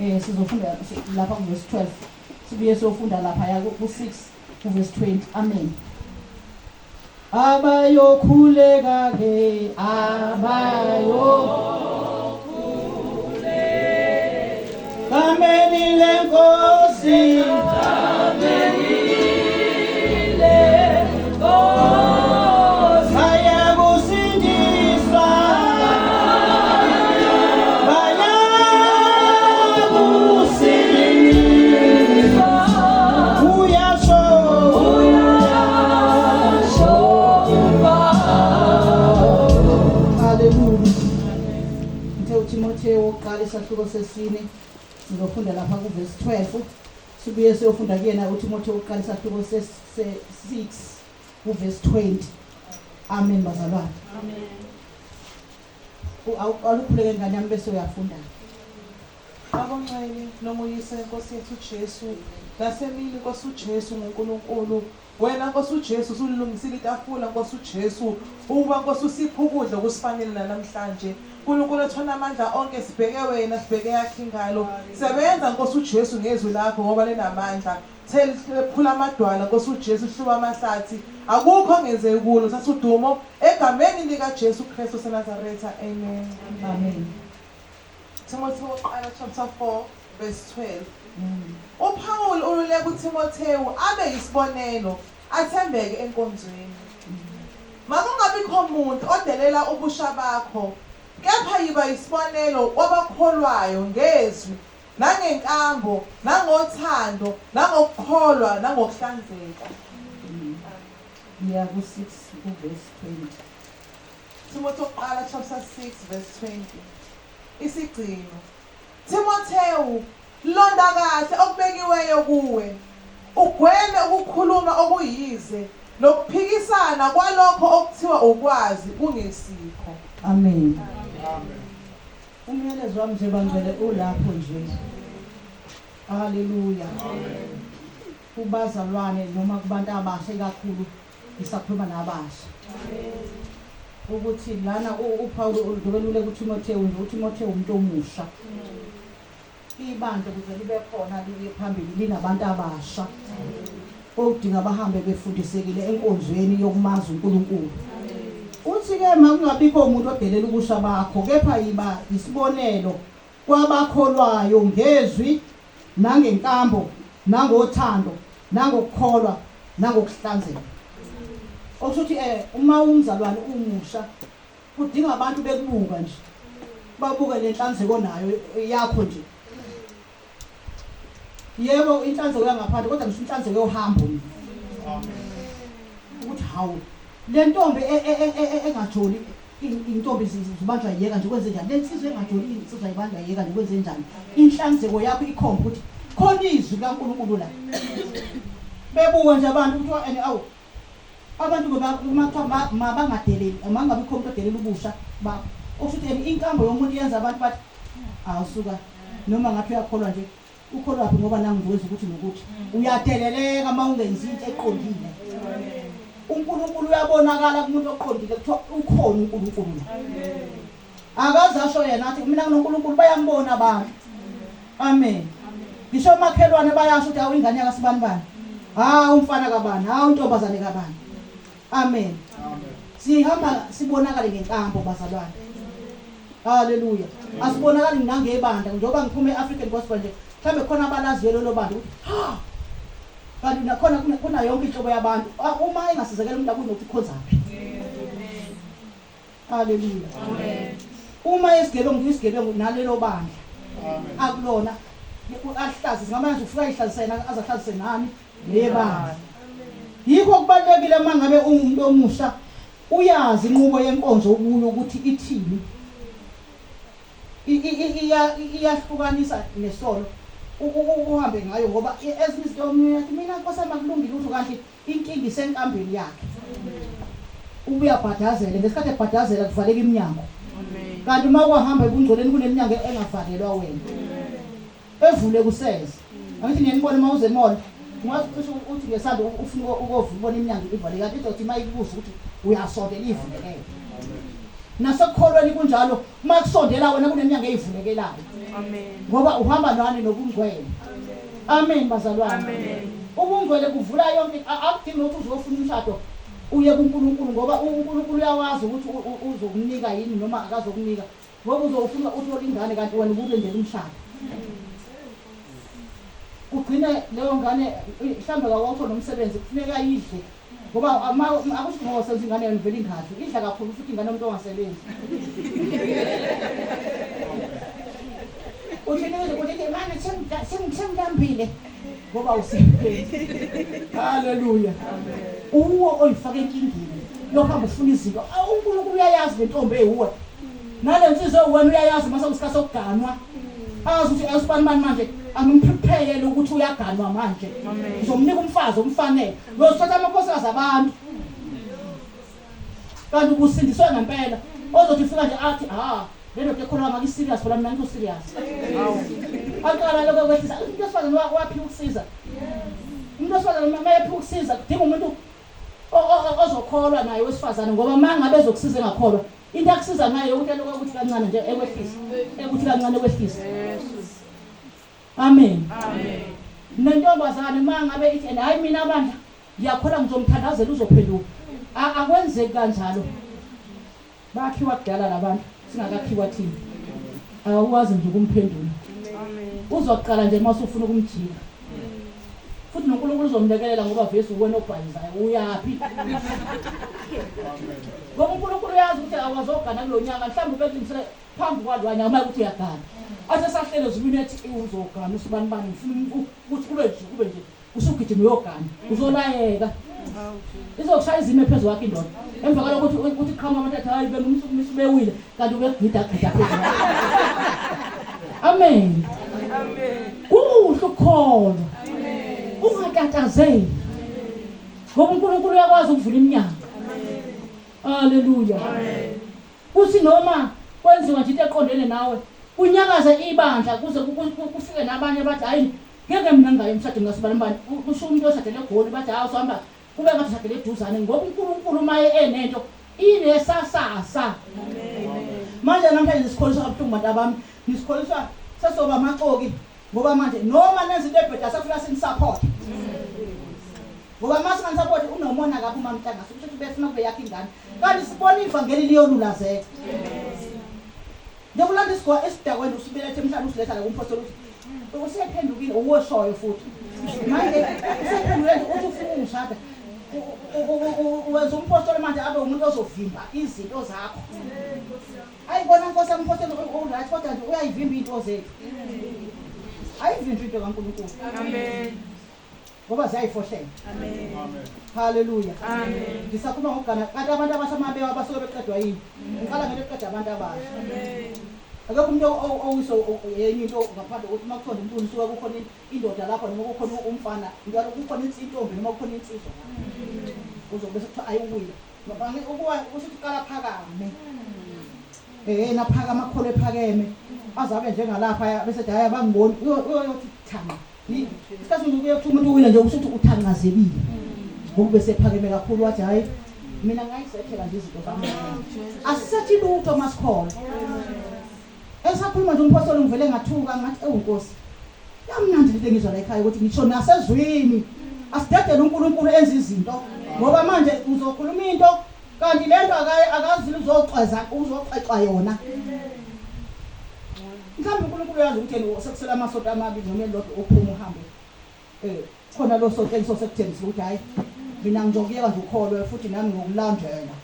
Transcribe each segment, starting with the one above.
Sizofunda lapha kuverse 12. Sibuye siyofunda lapha ya ku-6 kuverse 20. Amen. Abayokhuleka ke abayo Gameni lenkosi Gameni lenkosi Bayakusindiswa Bayakusindiswa Uyasho Uyasho Haleluya. Ngithe uTimothewu wokuqala isahluko sesine sizofunda lapha kuverse 12 sibuye siyofunda kuyena uTimothewu wokuqala isahluko se-6 kuverse 20. Amen bazalwane. Amen. Awukhuleke ngane yami bese uyafunda. Abongcwele nomuyise wenkosi yethu uJesu nasemini Nkosi uJesu nguNkulunkulu wena Nkosi uJesu usulilungisile itafula Nkosi uJesu ukuba Nkosi usiphe ukudla okusifanele namhlanje Nkulunkulu othona amandla onke sibheke wena sibheke yakhe ingalo sebenza Nkosi uJesu ngezwi lakho ngoba linamandla Phula amadwala Nkosi uJesu hluba amahlathi akukho ongenzeki kulo thatha udumo egameni likaJesu Kristu waseNazaretha amen. Amen. Thimothewu wokuqala chapter 4 verse 12. UPawulu ululeka uThimothewu abe yisibonelo athembeke enkonzweni. Makungabikho muntu odelela ubusha bakho, kepha yiba yisibonelo kwabakholwayo ngezwi nangenkambo, nangothando, nangokukholwa, nangokuhlanzeka. Iya ku-6 kuverse 20. Thimothi wokuqala chapter 6 verse 20. Isigcino. Timothewu, londa kahle okubekiweyo kuwe, ugweme ukukhuluma okuyize nokuphikisana kwalokho okuthiwa ukwazi kungesikho. Amen. Umyalezo wami nje bangcwele ulapho nje. Haleluya. Kubazalwane noma kubantu abasha ikakhulu ngisakhuluma nabasha. Ukuthi lana uPaul ulubelule kuTimothewu nje uTimothewu umuntu omusha. Ibandla ukuze libe khona liye phambili linabantu abasha. Okudinga bahambe befundisekile enkonzweni yokumazi uNkulunkulu. Uthi-ke makungabikho umuntu odelela ubusha bakho, kepha yiba yisibonelo kwabakholwayo ngezwi nangenkambo nangothando nangokukholwa nangokuhlanzeka. Okusho ukuthi uma umzalwane umusha kudinga abantu bekubuka nje, babuke lenhlanzeko nayo yakho nje. Yebo inhlanzeko yangaphandle kodwa ngisho inhlanzeko yohambo mina. Ukuthi hawu le ntombi engajoli intombi zibanjwa yeka nje kwenze njani? Le nsizwa engajoli insizwa ibanjwa yeka nje kwenze njani? Inhlanzeko yakho ikhomba ukuthi khona izwi likaNkulunkulu la. Bebuka nje abantu ukuthi ene awu abantu uma kuthiwa mabangadeleli makungabikho umuntu odelela ubusha bakho. Okusho ukuthi ene inkambo yomuntu yenza abantu bathi awusuka noma ngathi uyakholwa nje ukholwaphi ngoba nangu nje wenza ukuthi nokuthi uyadeleleka uma ungenzi into eqondile. UNkulunkulu uyabonakala kumuntu oqondile kuthiwa ukhona uNkulunkulu la. Akaze asho yena athi mina nginoNkulunkulu bayambona abantu. Amen. Ngisho omakhelwane bayasho ukuthi awu ingane yakasibanibani. Hawu umfana kabani, hawu intombazane kabani. Amen. Sihamba sibonakale ngenkambo bazalwane. Haleluya. Asibonakali nangebandla njengoba ngiphuma e-African Gospel nje. Mhlambe khona abalaziyo lelo bandla ukuthi ha kanti nakhona kuna yonke inhlobo yabantu. Uma engasizekela umuntu akunokuthi ukhonzaphi. Haleluya. Amen. Uma isigebengu isigebengu nalelo bandla. Amen. Akulona alihlazi ngamanje ufika ihlazise yena azahlazise nani nebandla. Yikho kubalekile uma ngabe ungumuntu omusha uyazi inqubo yenkonzo ukuyo ukuthi ithini. Iyahlukanisa nesono uhambe ngayo ngoba ezinye izinto omunye uyathi mina Nkosi yami akulungile utho kanti Inkinga isenkambeni yakhe. Ubuye abhadazele, ngesikhathi ebhadazela kuvaleka iminyango. Kanti uma wahamba ebungcweleni kuneminyango engavalelwa wena. Evule kuseza. Angithi niyanibona uma uze emall, ungaze ucishe uthi ngesandla ufuna ukovula ubone iminyango ivaleke kanti izothi uma ikubuza ukuthi uyasondela ivulekele. Nasekukholweni kunjalo, uma kusondela wena kuneminyango eyivulekelayo. Amen. Ngoba uhamba nani nobungcwele. Amen bazalwane. Amen. Ubungcwele kuvula yonke akudingi ukuthi uzofuna umshado uye kuNkulunkulu ngoba uNkulunkulu uyawazi ukuthi uzokunika yini noma akazokunika. Ngoba uzofuna uthole ingane kanti wena ubulindele umshado. Ugcine leyo ngane mhlawumbe kawawuthola umsebenzi kufuneka ayidle ngoba akusho ngoba senza ingane yona vele ingadli idla kakhulu futhi ingane yomuntu ongasebenzi. Uthi nize ukuthi manje sengilambile ngoba usebenzi. Haleluya. Uwo oyifaka enkingeni yokuhamba ufuna izinto. UNkulunkulu uyayazi le ntombi eyiwuwe. Nale nsizwa wena uyayazi mase kusikhathi sokuganwa. Azi ukuthi usibani bani manje angimprepare ukuthi uyaganwa manje. Ngizomnika umfazi omfanele. Uyosithatha amakhosikazi abantu. Kanti ubusindiswe ngempela. Ozothi ufika nje athi ha le ndoda ekholwa ngake serious phela mina ngikho serious. Aqala lokho kwehlisa umuntu wesifazane waphiwa ukusiza. Umuntu wesifazane mayephiwa ukusiza kudinga umuntu ozokholwa naye wesifazane ngoba mangabe ezokusiza engakholwa into akusiza ngayo ukuthi elokhu ukuthi kancane nje ekwehlisa ekuthi kancane ekwehlisa. Amen. Amen. Nentombazane mangabe ithi and hayi mina bandla ngiyakholwa ngizomthandazela uzophenduka. Akwenzeki kanjalo. Bakhiwa kudala labantu singakakhiwa thina. Awukwazi nje ukumphendula. Amen. Uzoqala nje uma usufuna ukumjika. Futhi noNkulunkulu uzomlekelela ngoba vese uwena obhayizayo uyaphi. Ngoba uNkulunkulu uyazi ukuthi awazogana kulo nyaka mhlawumbe ubelungisele phambi kwalowa nyaka uma ukuthi uyagana. Athi esahlele ezulwini ethi uzogana usibani bani ngifuna ukuthi kube nje kube nje usugijima uyogana uzolayeka. Izokushaya izime phezu kwakhe indoda. Emva kwalokho uthi qhamuka abantu athi hayi bengumsukumisa ubewile kanti ubegida gida phezu kwakhe. Amen. Amen. Kuhle ukukholwa. Ungatatazeli. Ngoba uNkulunkulu uyakwazi ukuvula iminyango. Haleluya. Kuthi noma kwenziwa nje into eqondene nawe, kunyakaze ibandla kuze kufike nabanye bathi hayi ngeke mina ngingayi emshadweni kasibani kusho umuntu oshadele eGoli bathi hawu usihamba kube ngathi ushadele eduzane ngoba uNkulunkulu uma enento inesasasa. Manje namhlanje nisikholiswa kabuhlungu bantu abami, nisikholiswa sesoba amaxoki ngoba manje noma nenza into ebheda safika sinisupport. Ngoba uma singanisupport unomona kabi umamntangase kusho ukuthi befuna kube yakhe ingane. Kanti sibona ivangeli liyolulazeka. Njengoba ulanda isigwa esidakweni usibelethe emhlane usiletha la kumphostoli uthi usephendukile uwoshoyo futhi. Manje usephendukile uthi ufuna ungishada. Wenza umphostoli manje abe umuntu ozovimba izinto zakho. Ayi bona Nkosi yami umphostoli u-right kodwa nje uyayivimba izinto zethu. Ayivimbi into kaNkulunkulu. Amen. Ngoba ziyayifohlela. Amen. Haleluya. Amen. Ngisakhuluma ngokugana kanti abantu abasha mabewa basuke beqedwa yini? Ngiqala ngento eqeda abantu abasha. Amen. Akekho umuntu owiso yenye into ngaphandle kokuthi uma kuthiwa umuntu usuke kukhona indoda lapho noma kukhona umfana, njalo kukhona intombi noma kukhona insizwa lapho. Kuzobe sekuthiwa ayiwile. Ngoba ukuwa kusho ukuthi qala phakame. Naphakama amakholwa ephakeme. Azabe njengalapha bese hayi abangiboni uyothi thanqa. Isikhathi nje kuye umuntu uwile nje kusho ukuthi uthanqazekile. Ngoba besephakeme kakhulu wathi hayi mina ngayisethela nje izinto zami. Asisethi lutho masikholwa. Esakhuluma nje umphostoli ngivele ngathuka ngathi ewu Nkosi. Yamnandi lento engizwa la ekhaya ukuthi ngisho nasezwini asidedele uNkulunkulu enze izinto ngoba manje uzokhuluma into kanti lento akazile uzoxweza uzoxexwa yona. Mhlawumbe uNkulunkulu uyazi ukuthi yena sekusele amasonto amabili noma elilodwa uphuma uhambe. Khona lo sonto engisosekuthembisile ukuthi hayi mina ngizokuyeka nje ukholwe futhi nami ngokulandela.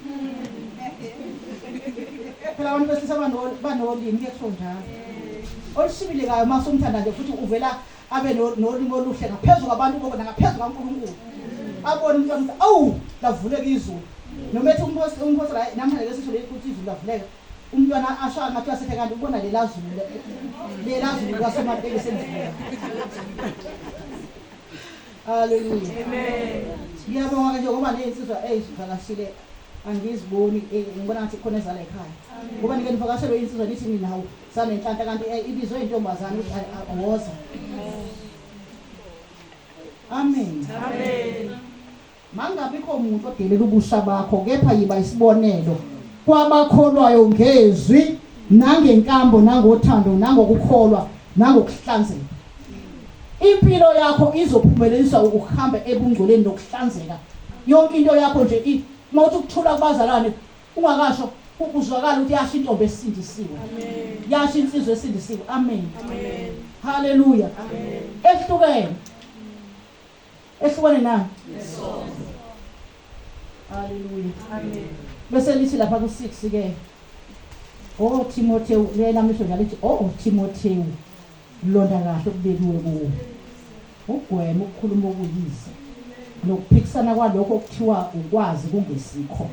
Phela abantu besilisa banolimi ke kusho njalo. Olushibilikayo uma usumthanda nje futhi uvela abe nolimi oluhle ngaphezu kwabantu bonke nangaphezu kaNkulunkulu. Abone umntwana ukuthi awu lavuleka izulu. Noma ethi umphostoli hayi namhlanje lesisho leli ukuthi izulu lavuleka. Umntwana asho ngathi uyasethe kanti ubona lela zulu lela zulu lasomatekisi endlini. Haleluya. Amen. Ngiyabonga ke nje ngoba nezinsizwa ezivakashile angiziboni ngibona ngathi khona ezala ekhaya. Ngoba nike nivakashelwe insizwa nithi ninawo sanenhlanhla kanti ibizwe intombazane ukuthi awoza. Amen. Amen. Mangabikho umuntu odelela ubusha bakho kepha yiba isibonelo Kwabakholwayo ngezwi nangenkambo nangothando nangokukholwa nangokuhlanzeka. Impilo yakho izophumeleliswa ukuhamba ebungcweleni nokuhlanzeka. Yonke into yakho nje uma uthi ukuthula kubazalwane ungakasho kuzwakala ukuthi yasho intombi esindisiwe. Yasho insizwa esindisiwe. Amen. Amen. Haleluya. Amen. Ehlukene. Ehlukane nani? Nesono. Haleluya. Amen. Bese lithi lapha ku-6 ke. Oh Timotheo, lena misho njalo lithi oh Timotheo, londa kahle okubekiwe kuwe. Ugweme ukukhuluma okuyize nokuphikisana kwalokho okuthiwa ukwazi kungesikho.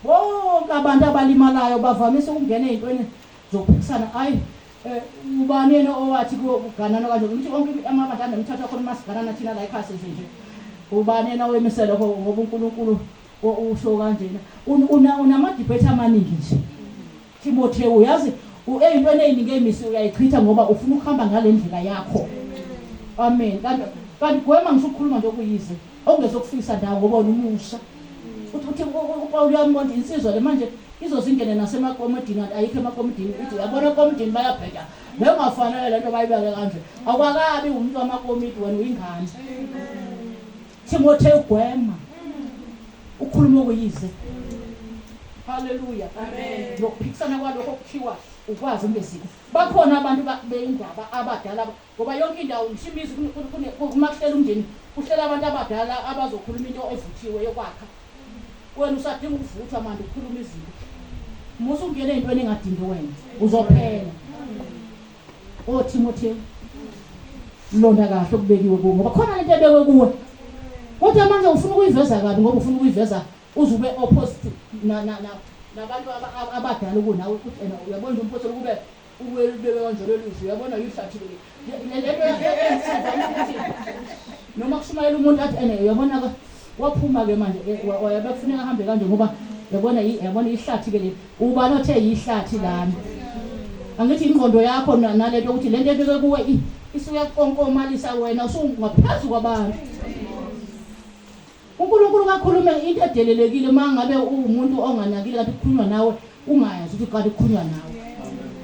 Bonke abantu abalimalayo bavamise ukungena ezintweni zokuphikisana ayi Eh, ubani yena owathi kuganana kanje ukuthi onke amabandla anemithetho akhona uma siganana thina la ekhaya senze nje ubani yena owemise lokho ngoba uNkulunkulu usho kanjena unamadibhethi amaningi nje Timotheo uyazi eyintweni eyiningi emisi uyayichitha ngoba ufuna ukuhamba ngale ndlela yakho amen kanti kanti gwema ngisho ukukhuluma nje okuyize okungezokufikisa ndawo ngoba wena umusha uthi uthi uPawulu uyambona insizwa le manje izozingene nasemakomidini kanti ayikho emakomidini ithi uyabona ekomidini bayabheda bengafanele lento bayibeke kanje akwakabi umuntu wamakomidi wena uyingane Timotheo ugwema ukhuluma okuyize haleluya amen nokuphikisana kwalokho okuthiwa ukwazi ungeziko bakhona abantu beyindaba abadala Ngoba yonke indawo ngisho imizi uma kuhlela umndeni kuhlela abantu abadala abazokhuluma into evuthiwe yokwakha. Wena usadinga ukuvuthwa manje ukukhuluma izinto. Musa ukungena ey'ntweni engadingi wena uzophela. O Timotheo londa kahle okubekiwe kuwe ngoba khona lento ebekwe kuwe. Kodwa manje ufuna ukuyiveza kabi ngoba ufuna ukuyiveza uze ube opposite na na na nabantu abadala kunawe ukuthi ena uyabona nje umpostoli kube Uwelibeke kanje leli zwi uyabona yihlathi leli. Le lento yakhe ukuthi noma kushumayela umuntu athi ene uyabona ka waphuma ke manje wayabe kufuneka ahambe kanje ngoba yabona yabona ihlathi ke leli. Ubani othe yihlathi lana? Angithi ingqondo yakho nalento ukuthi lento ebekwe kuwe isuyakonkomalisa wena usungaphezu kwabantu. UNkulunkulu kakhulume into edelelekile uma ngabe uwumuntu onganakile kanti kukhulunywa nawe ungayazi ukuthi kanti kukhulunywa nawe.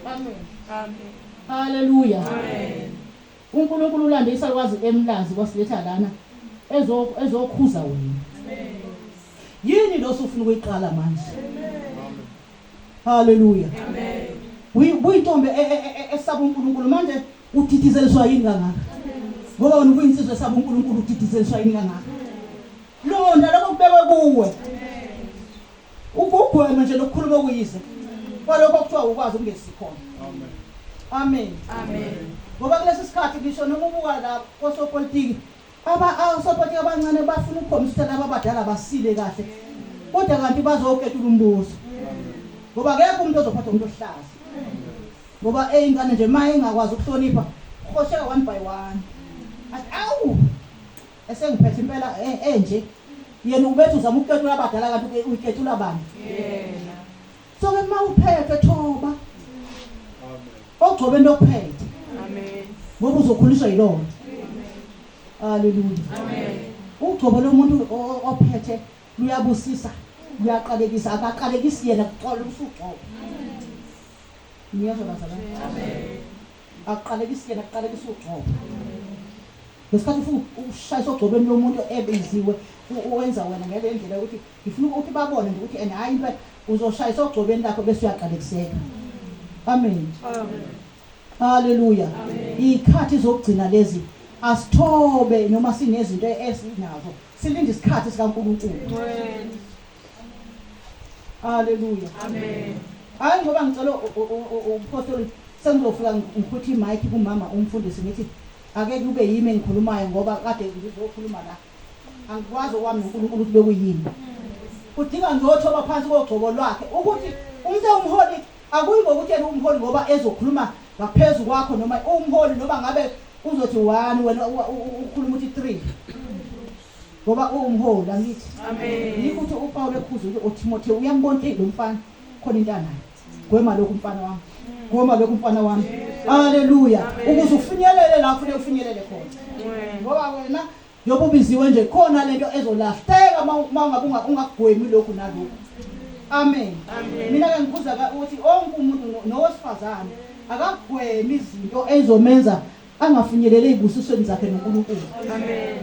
Amen. Amen. Haleluya. Amen. uNkulunkulu ulande isalukwazi emlazi kwasiletha lana ezo ezokhuza wena. Yini lo sufuna ukuyiqala manje? Haleluya. Amen. Uyintombi e, e, e, esaba uNkulunkulu manje Udidizeliswa yini kangaka? Ngoba wena ubuyinsizwa esaba uNkulunkulu udidizeliswa yini kangaka? Londa lokho kubekwe kuwe. Ukugwema nje lokukhuluma okuyize. Kwalokho kuthiwa ukwazi ukungesikhona. Amen. Amen. Amen. Ngoba kulesi sikhathi ngisho noma ubuka la kosopolitiki aba osopolitiki abancane bafuna ukukhombisa ukuthi laba abadala basile kahle. Kodwa kanti bazoketula umbuso. Ngoba akekho umuntu ozophatha umuntu ohlaza. Ngoba eyingane nje ma ingakwazi ukuhlonipha hosheka one by one. Athi awu esengiphethe impela enje. Yena ubethi uzama ukuketula abadala kanti uyiketula bani? Yena. So ke uma uphethwe thoba. Amen. Ogcobe into okuphethe. Amen. Ngoba uzokhuliswa yilona. Haleluya. Amen. Ugcobo lomuntu ophethe luyabusisa, luyaqalekisa, akaqalekisi yena kuxola usugcobo. Niyezwa bazalwane? Amen. Akuqalekisi yena kuqalekisa ugcobo. Ngesikhathi ufuna ukushayisa ogcobeni lomuntu ebiziwe uwenza wena ngale ndlela yokuthi ngifuna ukuthi babone nje ukuthi and hayi impela uzoshayisa ogcobeni lakho bese uyaqalekiseka. Amen. Amen. Haleluya. Izikhathi zokugcina lezi asithobe noma sinezinto esinazo silinde isikhathi sikaNkulunkulu. Haleluya. Amen. Hayi ngoba ngicela umpostoli sengizofika ngikhutha imic kumama umfundisi ngithi ake kube yimi engikhulumayo ngoba kade ngizokhuluma la. Angikwazi okwami noNkulunkulu ukuthi bekuyini. Kudinga ngiyothoba phansi kogcobo lwakhe ukuthi umuntu ewumholi akuyi ngokuthi yena umholi ngoba ezokhuluma ngaphezu kwakho noma umholi noma ngabe uzothi 1 wena ukhuluma uthi 3. Ngoba uwumholi angithi. Amen. Yikho ukuthi uPawulu ekhuza ukuthi uTimotheo uyambona ukuthi lo mfana khona into anayo. Gwema lokhu mfana wami. Gwema lokhu mfana wami. Haleluya. Ukuze ufinyelele la kufanele ufinyelele khona. Ngoba wena njengoba ubiziwe nje khona lento ezolahleka uma ungabe ungakugwemi lokhu nalokhu. Amen. Mina ke ngikhuza ukuthi onke umuntu nowesifazane akagweme izinto ezizomenza angafinyeleli ezibusisweni zakhe noNkulunkulu. Amen.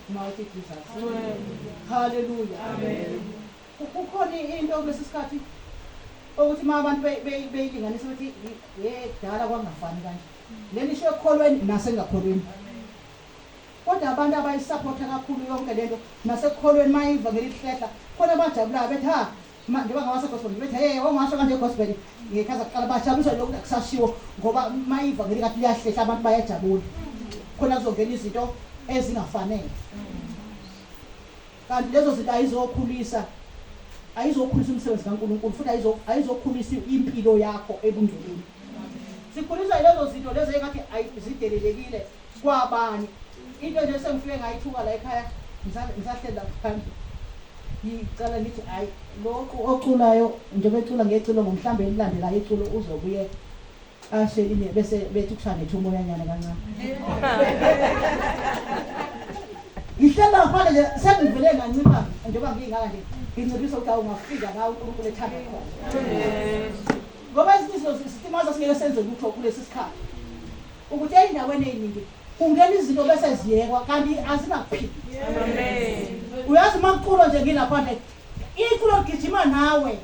Mighty Jesus. Hallelujah. Amen. Kukhona into kulesi sikhathi ukuthi uma abantu beyilinganisa ukuthi ye kudala kwangafani kanje. Leli isho ekukholweni nasengakholweni. Kodwa abantu abayisapotha kakhulu yonke lento nasekukholweni mayiva ngelihlehla khona abajabulayo bethi ha njengoba ngawase gospel bethi hey ongasho kanje gospel ngekhaza kuqala bajabuliswa lokhu akusashiwo ngoba mayiva ngelikathi liyahlehla abantu bayajabula khona kuzongena izinto ezingafanele kanti lezo zinto ayizokhulisa ayizokhulisa umsebenzi kaNkulunkulu futhi ayizokhulisa impilo yakho ebungcweleni sikhuliswa lezo zinto lezo engathi zidelelekile kwabani into nje sengifike ngayithuka la ekhaya ngisahleli la phandle ngicela ngithi hayi lokhu oculayo njengoba ecula ngecilongo mhlawumbe elilandelayo iculo uzobuye ashe elinye bese bethi kushaya nethu umoyanyana kancane ngihleli ngaphandle nje sengivele ngancipha njengoba ngiyingaka nje nginciphisa ukuthi awungafika la uNkulunkulu ethanda khona ngoba ezinye izinto sitimaza singeke senze lutho kulesi sikhathi ukuthi ey'ndaweni ey'ningi kungena izinto bese ziyekwa kanti azinakuphila uyazi uma kuculwa nje ngilaphandle iculo ligijima nawe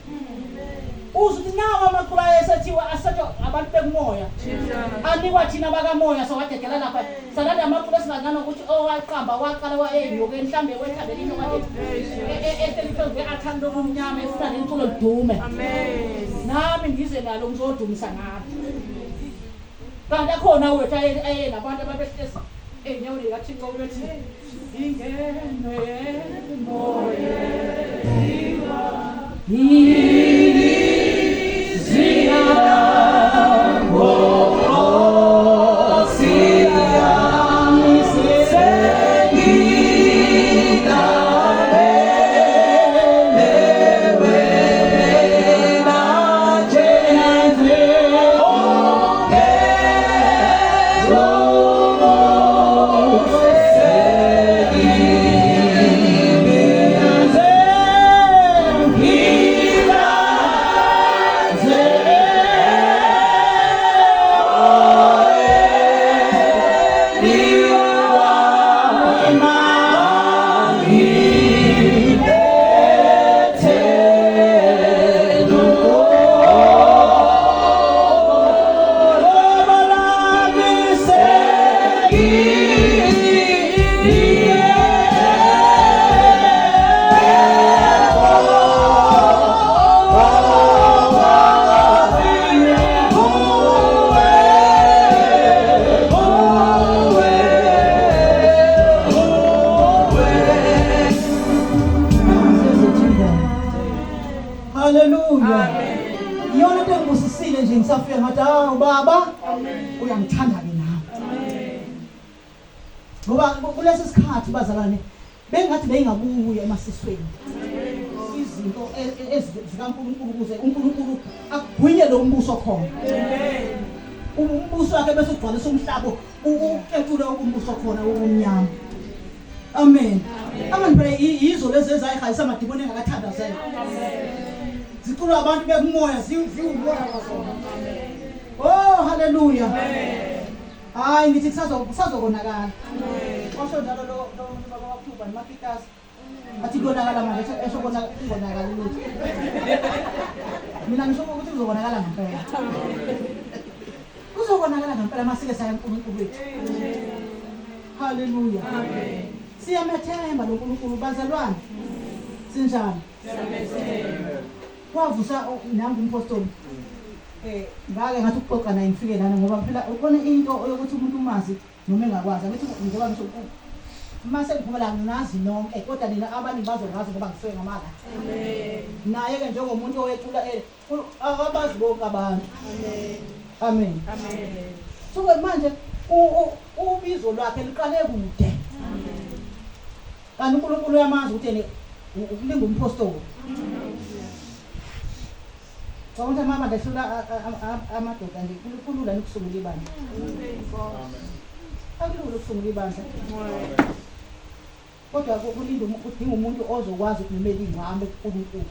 uze uthi nawo amaculo ayesethiwa asethwa abantu bekumoya anikwa thina bakamoya sawadedela lapha salanda amaculo esingangana ukuthi owaqamba waqala wayeyinyokeni mhlawumbe wethandela into kade ehleli phezu kwe-athani lobumnyama efuna leli culo lidume nami ngize nalo ngizodumisa ngalo kanti akhona wethu ayenabantu ababehlezi ey'nyaweni zikathixo bethi ingenwe emoyeni Haleluya. Iyona into engibusisile nje ngisafika ngathi hawu baba uyangithanda ke nawe. Ngoba kulesi sikhathi bazalwane bengathi beyingabuya emasisweni. Izinto ezikaNkulunkulu ukuze uNkulunkulu akugwinye lo mbuso khona. Umbuso wakhe bese ugcwalisa umhlaba uketule umbuso khona wobumnyama. Amen. Amen phela yizo lezi ezayihayisa amadimoni engakathandazela. Ziculwa abantu bekumoya ziwumoya kwazona. Oh haleluya. Hayi ngithi kusazokonakala. Washo njalo lo lo baba wakhuba nemakitasi. Athi konakala manje esho kona kungonakali lutho. Mina ngisho ukuthi kuzobonakala ngempela. Kuzobonakala ngempela masike saya uNkulunkulu wethu. Haleluya. Amen. Siyamethemba lo Nkulunkulu bazalwane. Sinjani? Siyamethemba. Kwavusa nangu umpostoli. Ngake ngathi ukuxoxa naye ngifike lana ngoba phela ukhona into yokuthi umuntu umazi noma engakwazi. Angithi njengoba ngisho mase ngiphumela nginazi nonke kodwa nina abaningi bazongazi ngoba ngisuke ngamala. Amen. Naye ke njengomuntu owethula akabazi bonke abantu. Amen. Amen. Amen. So manje ubizo lwakhe luqale kude. Amen. Kanti uNkulunkulu uyamazi ukuthi yena ukulinga umpostoli. Cabanga ukuthi amabandla ehlula amadoda nje kulula ukusungula ibandla. Akulula ukusungula ibandla. Kodwa kulinda udinga umuntu ozokwazi ukumela ingcwame kuNkulunkulu.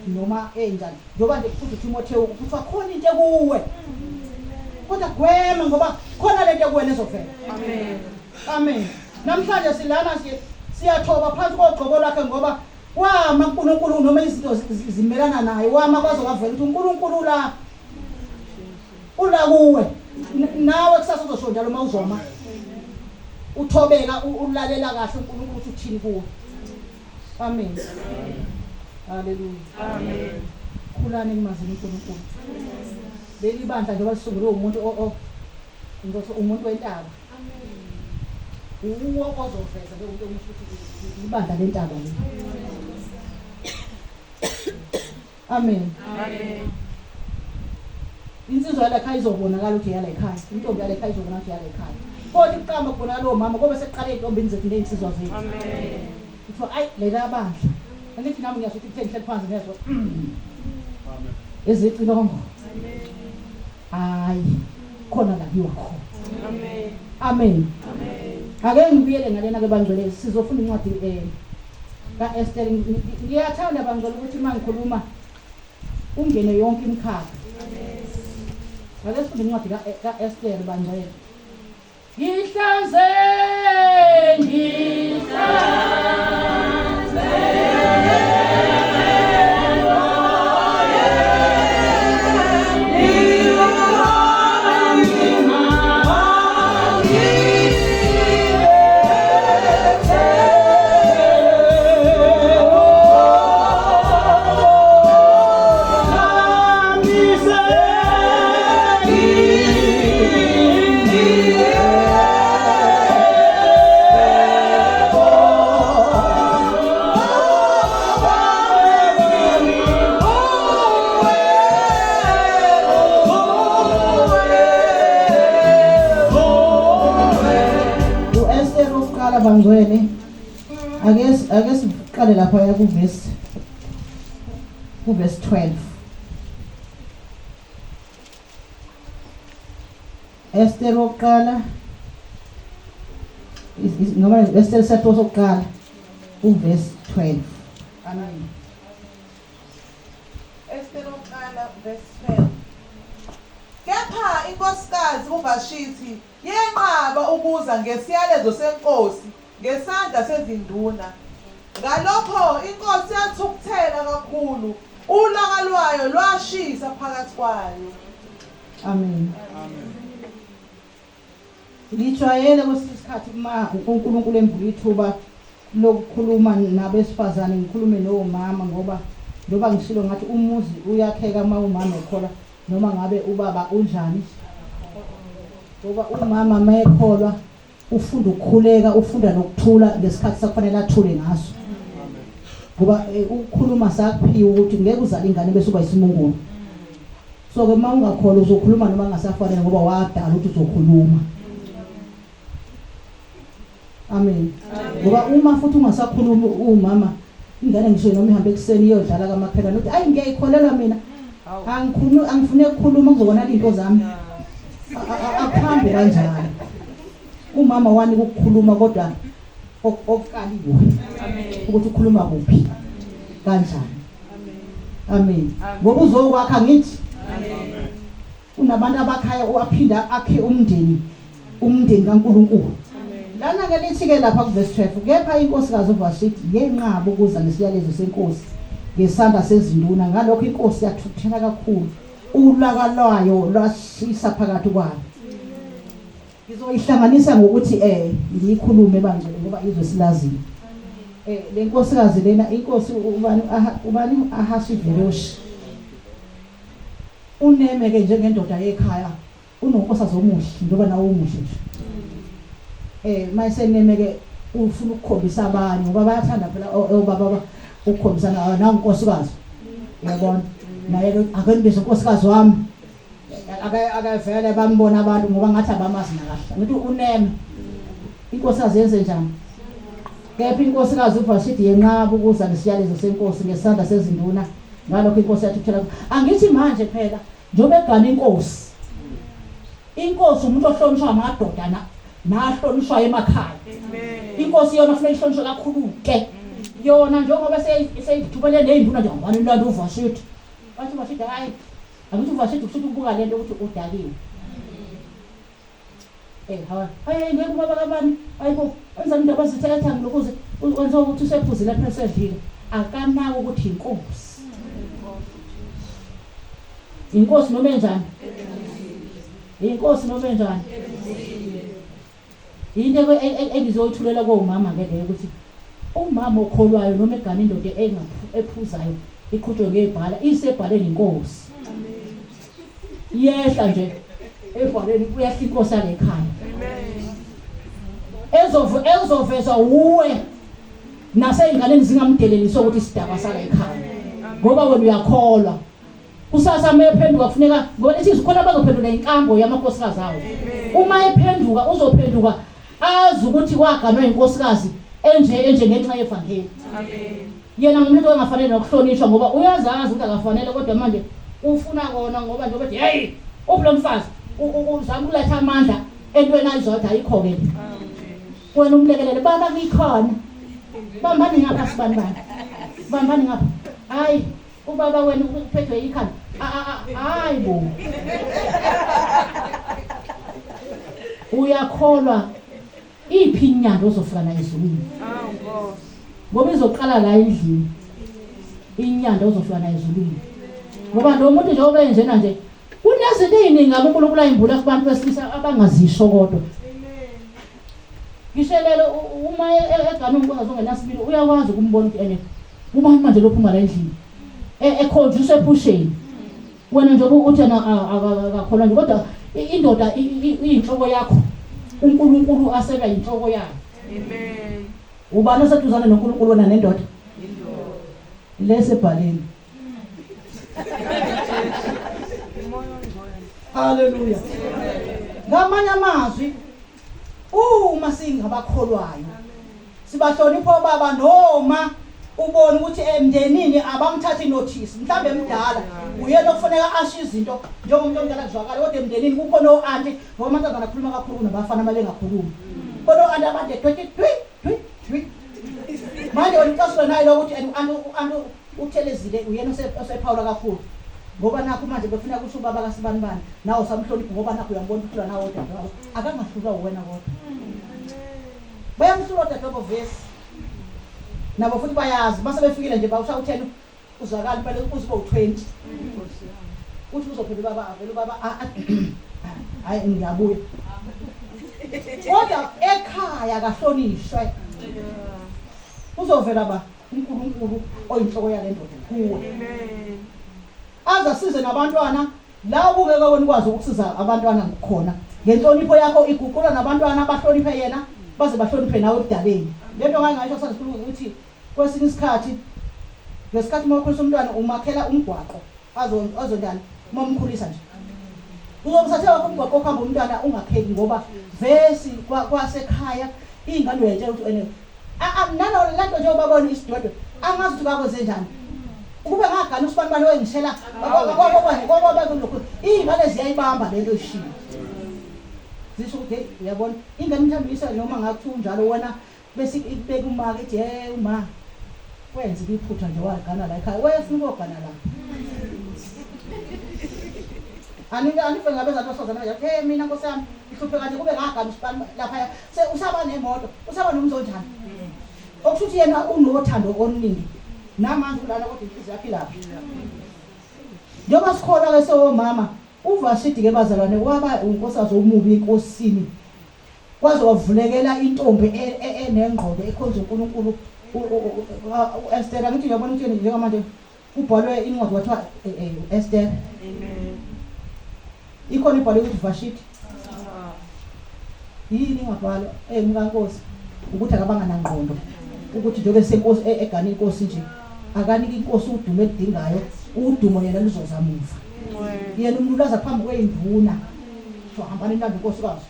Noma enjani. Njengoba nje kufuthi uTimothewu kuthiwa khona into ekuwe. Kodwa gwema ngoba khona lento ekuwena ezovela. Amen. Amen. Namhlanje silana siyathoba phansi kogcobo lwakhe ngoba wama uNkulunkulu noma izinto zimelana naye wama kwaze kwavela ukuthi uNkulunkulu la ula kuwe nawe kusasa uzosho njalo uma uzoma uthobeka ulalela kahle uNkulunkulu ukuthi uthini kuwe. Amen. Haleluya. Amen. Khulani ekumazini uNkulunkulu. Leli bandla njengoba lisungulwe umuntu o ngizothi umuntu wentaba. Amen. Uwo ozoveza ke umuntu omusho ukuthi ibandla lentaba leli. Amen. Amen. Insizwa yala ekhaya izobonakala ukuthi yala ekhaya. Intombi yala ekhaya izobonakala ukuthi yala ekhaya. Kodwa iqamba kubonakala omama kobe sekuqala ezintombini zethu nezinsizwa zethu. Amen. Kuthiwa ayi lela bandla. Angithi nami ngiyasho ukuthi kuthe ngihleli phansi ngezwa. Amen. Ezicilongo. Amen. Hayi khona la kuyiwa khona. Amen. Amen. Amen. Ake ngibuyele ngalena ke bangcwele sizofunda incwadi eh ka-Esther ngiyathanda bangcwele ukuthi uma ngikhuluma ungene yonke imikhakha ake sifunde incwadi ka-Esther bangcwele ngihlanze ngihlanze U-Esther wokuqala bangcwele ake ake siqale lapha ya kuvesi kuvesi 12 Esther wokuqala noma Esther isahluko sokuqala uvesi 12 amen Esther wokuqala verse 12 Kepha inkosikazi uVashithi yenqaba ukuza ngesiyalezo senkosi ngesandla sezinduna. Ngalokho inkosi yathukuthela kakhulu, ulaka lwayo lwashisa phakathi kwayo. Amen. Amen. Ngijwayele kwesinye isikhathi uma uNkulunkulu embula ithuba lokukhuluma nabesifazane ngikhulume nomama ngoba njengoba ngishilo ngathi umuzi uyakheka uma umama ekholwa noma ngabe ubaba unjani ngoba umama mayekholwa ufunda ukukhuleka ufunda nokuthula ngesikhathi sakufanele athule ngaso ngoba eh, ukukhuluma sakuphiwa ukuthi ngeke uzale ingane bese uba isimungulu so ke uma ungakholwa uzokhuluma noma kungasafanele ngoba wadala ukuthi uzokhuluma amen ngoba uma futhi ungasakhulumi umama ingane ngisho noma ihambe ekuseni iyodlala kamakhelwane uthi ayi ngiyayikholelwa mina angikhulumi angifune ukukhuluma kuzobonakala into zami akuhambi kanjalo umama wani ukukhuluma kodwa okukaliwe ukuthi ukhuluma kuphi kanjani amen ngoba uzokwakha ngithi unabantu abakhaya uaphinda akhe umndeni umndeni kaNkulunkulu lana ke lithi ke lapha kuverse 12 kepha inkosikazi uVashiti yenqaba ukuza nesiyalezo senkosi ngesandla sezinduna ngalokho inkosi yathukuthela kakhulu ulaka lwayo lwashisa phakathi kwayo ngizoyihlanganisa ngokuthi eh ngiyikhulume bangcwele ngoba izwe silaziyo eh le nkosikazi lena inkosi ubani ubani Ahashiveroshi uneme ke njengendoda yekhaya unonkosikazi omuhle njengoba nawe umuhle nje eh mayiseneme ke ufuna ukukhombisa abanye ngoba bayathanda phela obaba ukukhombisana nangu unkosikazi uyabona naye ke ake nibize unkosikazi wami ake akavele bambona abantu ngoba ngathi abamazi nakahle ngithi uneme inkosikazi yenze njani kepha inkosikazi uVashiti yenqaba ukuza ngesiyalezo senkosi ngesandla sezinduna ngalokho inkosi yathukuthela angithi manje phela Njengoba egana inkosi. Inkosi umuntu ohlonishwa amadoda na. Nahlonishwa emakhaya. Inkosi yona kufanele ihlonishwe kakhulu ke. Yona njengoba seyithubele nezinduna nje ngubani landa uVashithi. Bathi uVashithi hayi angithi uVashithi kusho ukuthi ubuka lento ukuthi udakiwe. Eh hawa hayi ngeke ubaba kabani hayibo wenza indaba ezithetha ngilokuze wenza ukuthi usephuzile phela usedlile akanaka ukuthi inkosi. Inkosi noma enjani? Inkosi noma enjani? Into engizoyithulela komama ke leyo ukuthi umama okholwayo noma egana indoda ephuzayo iqhutshwe ngebhala isebhaleni inkosi. Iyehla nje ebhaleni kuyehla inkosi yalekhaya. Ezovezwa wuwe naseyinganeni zingamdelelisi ukuthi isidaba sala ekhaya ngoba wena uyakholwa. Kusasa uma ephenduka kufuneka ngoba lithi khona abazophendula inkambo yamakhosikazi awo. Uma ephenduka uzophenduka azi ukuthi waganwa inkosikazi enje enje ngenxa yevangeli. Amen. Yena ngumuntu ongafanele nokuhlonishwa ngoba uyazazi ukuthi akafanele kodwa manje ufuna kona ngoba njengoba ethi hey uphi lo mfazi uzama ukuletha amandla entweni ayizodwa ayikho ke. Wena umlekelele baba ngikhona. Bambani ngapha sibani bani. Bambani ngapha. Hayi Ubaba wena uphethwe ikhanda. Hayi bo. Uyakholwa iphi inyanda ozofika nayo ezulwini? Awu Nkosi. Ngoba izoqala la endlini. Inyanda ozofika nayo ezulwini. Ngoba lo muntu njengoba enjena nje kunezinto eziningi ngabe uNkulunkulu ayimbula kubantu besilisa abangazisho kodwa. Ngisho lelo uma egana unkosikazi ongenasibili uyakwazi ukumbona ukuthi ene ubani manje lophuma la endlini ekhonjiswa ephusheni wena njengoba uthi yena akakholwa nje kodwa indoda iyinhloko yakho uNkulunkulu aseba yinhloko yayo. Amen. Ubani oseduzane noNkulunkulu wena nendoda? Lese bhaleni. Haleluya. Ngamanye amazwi Uma singabakholwayo sibahlonipha obaba noma ubona ukuthi emndenini abamthathi notice mhlambe emdala uyena okufanele asho izinto njengomuntu omdala kuzwakala kodwa emndenini kukhona o-anti ngoba amantombazane akhuluma kakhulu kunabafana uma bengakhulumi khona o-anti abade dwi dwi dwi dwi manje wena ucasula naye lo ukuthi and u-anti u-anti uthelezile uyena osephawula kakhulu ngoba nakho manje befuna kusho ubaba kasibanibani nawe usamhlonipha ngoba nakho uyambona ukuthi uhlula nawe odadewabo akangahlulwa uwena kodwa bayamhlula odadewabo vesi nabo futhi bayazi mase befikile nje bawusha u-10 uzwakala impela uze ube u-20 uthi uzophela ubaba avele ubaba hayi ngiyabuya kodwa ekhaya kahlonishwe uzovela ba uNkulunkulu oyinhloko yale ndoda kuwe aze asize nabantwana la ubungeke wena ukwazi ukusiza abantwana khona ngenhlonipho yakho iguqula nabantwana bahloniphe yena baze bahloniphe nawe ebudaleni lento ngake ngayisho Sunday school ukuthi kwesinye isikhathi ngesikhathi uma ukhulisa umntwana umakhela umgwaqo azonjani uma umkhulisa nje uzomthathela wakho umgwaqo okuhamba umntwana ungakheki ngoba vesi kwasekhaya iy'ngane uyayitshela ukuthi ene nalo lento njengoba babona isidwedwe angazi ukuthi bakwenze njani ukube ngagana usibanibani wengishela kwabakulokhu iy'ngane ziyayibamba lento ishiyo zisho ukuthi hey uyabona ingane mhlawumbe uyisa noma ngakuthiwa unjalo wena bese ikubeka umaka ithi hey uma wenza iphutha nje wagana la ekhaya wayefuna ukogana la Anike anife ngabe zantu basifazane bathi hey mina nkosi yami ngihlupheka nje kube ngagana usibani lapha se usaba nemoto usaba nomzi onjani okusho ukuthi yena unothando oluningi namanje ulana kodwa inhliziyo yakhe ilapha njengoba sikholwa ke sewomama uVashidi ke bazalwane waba unkosikazi omubi enkosini kwaze wavulekela intombi e, e, enengqondo ekhonza uNkulunkulu uEsther angithi uyabona ukuthi njengamanje Kubhalwe incwadi kwathiwa eh, eh, u-Esther. Amen. Ikhona ibhalwe ukuthi Vashiti. Yini ingabhalwa eh mkankosi ukuthi akabanga nangqondo ukuthi njengoba senkosi e, egana inkosi nje akanike inkosi udumo elidingayo udumo yena luzoza muva yena umlulaza phambi kweyinduna so hambani nilanda inkosikazi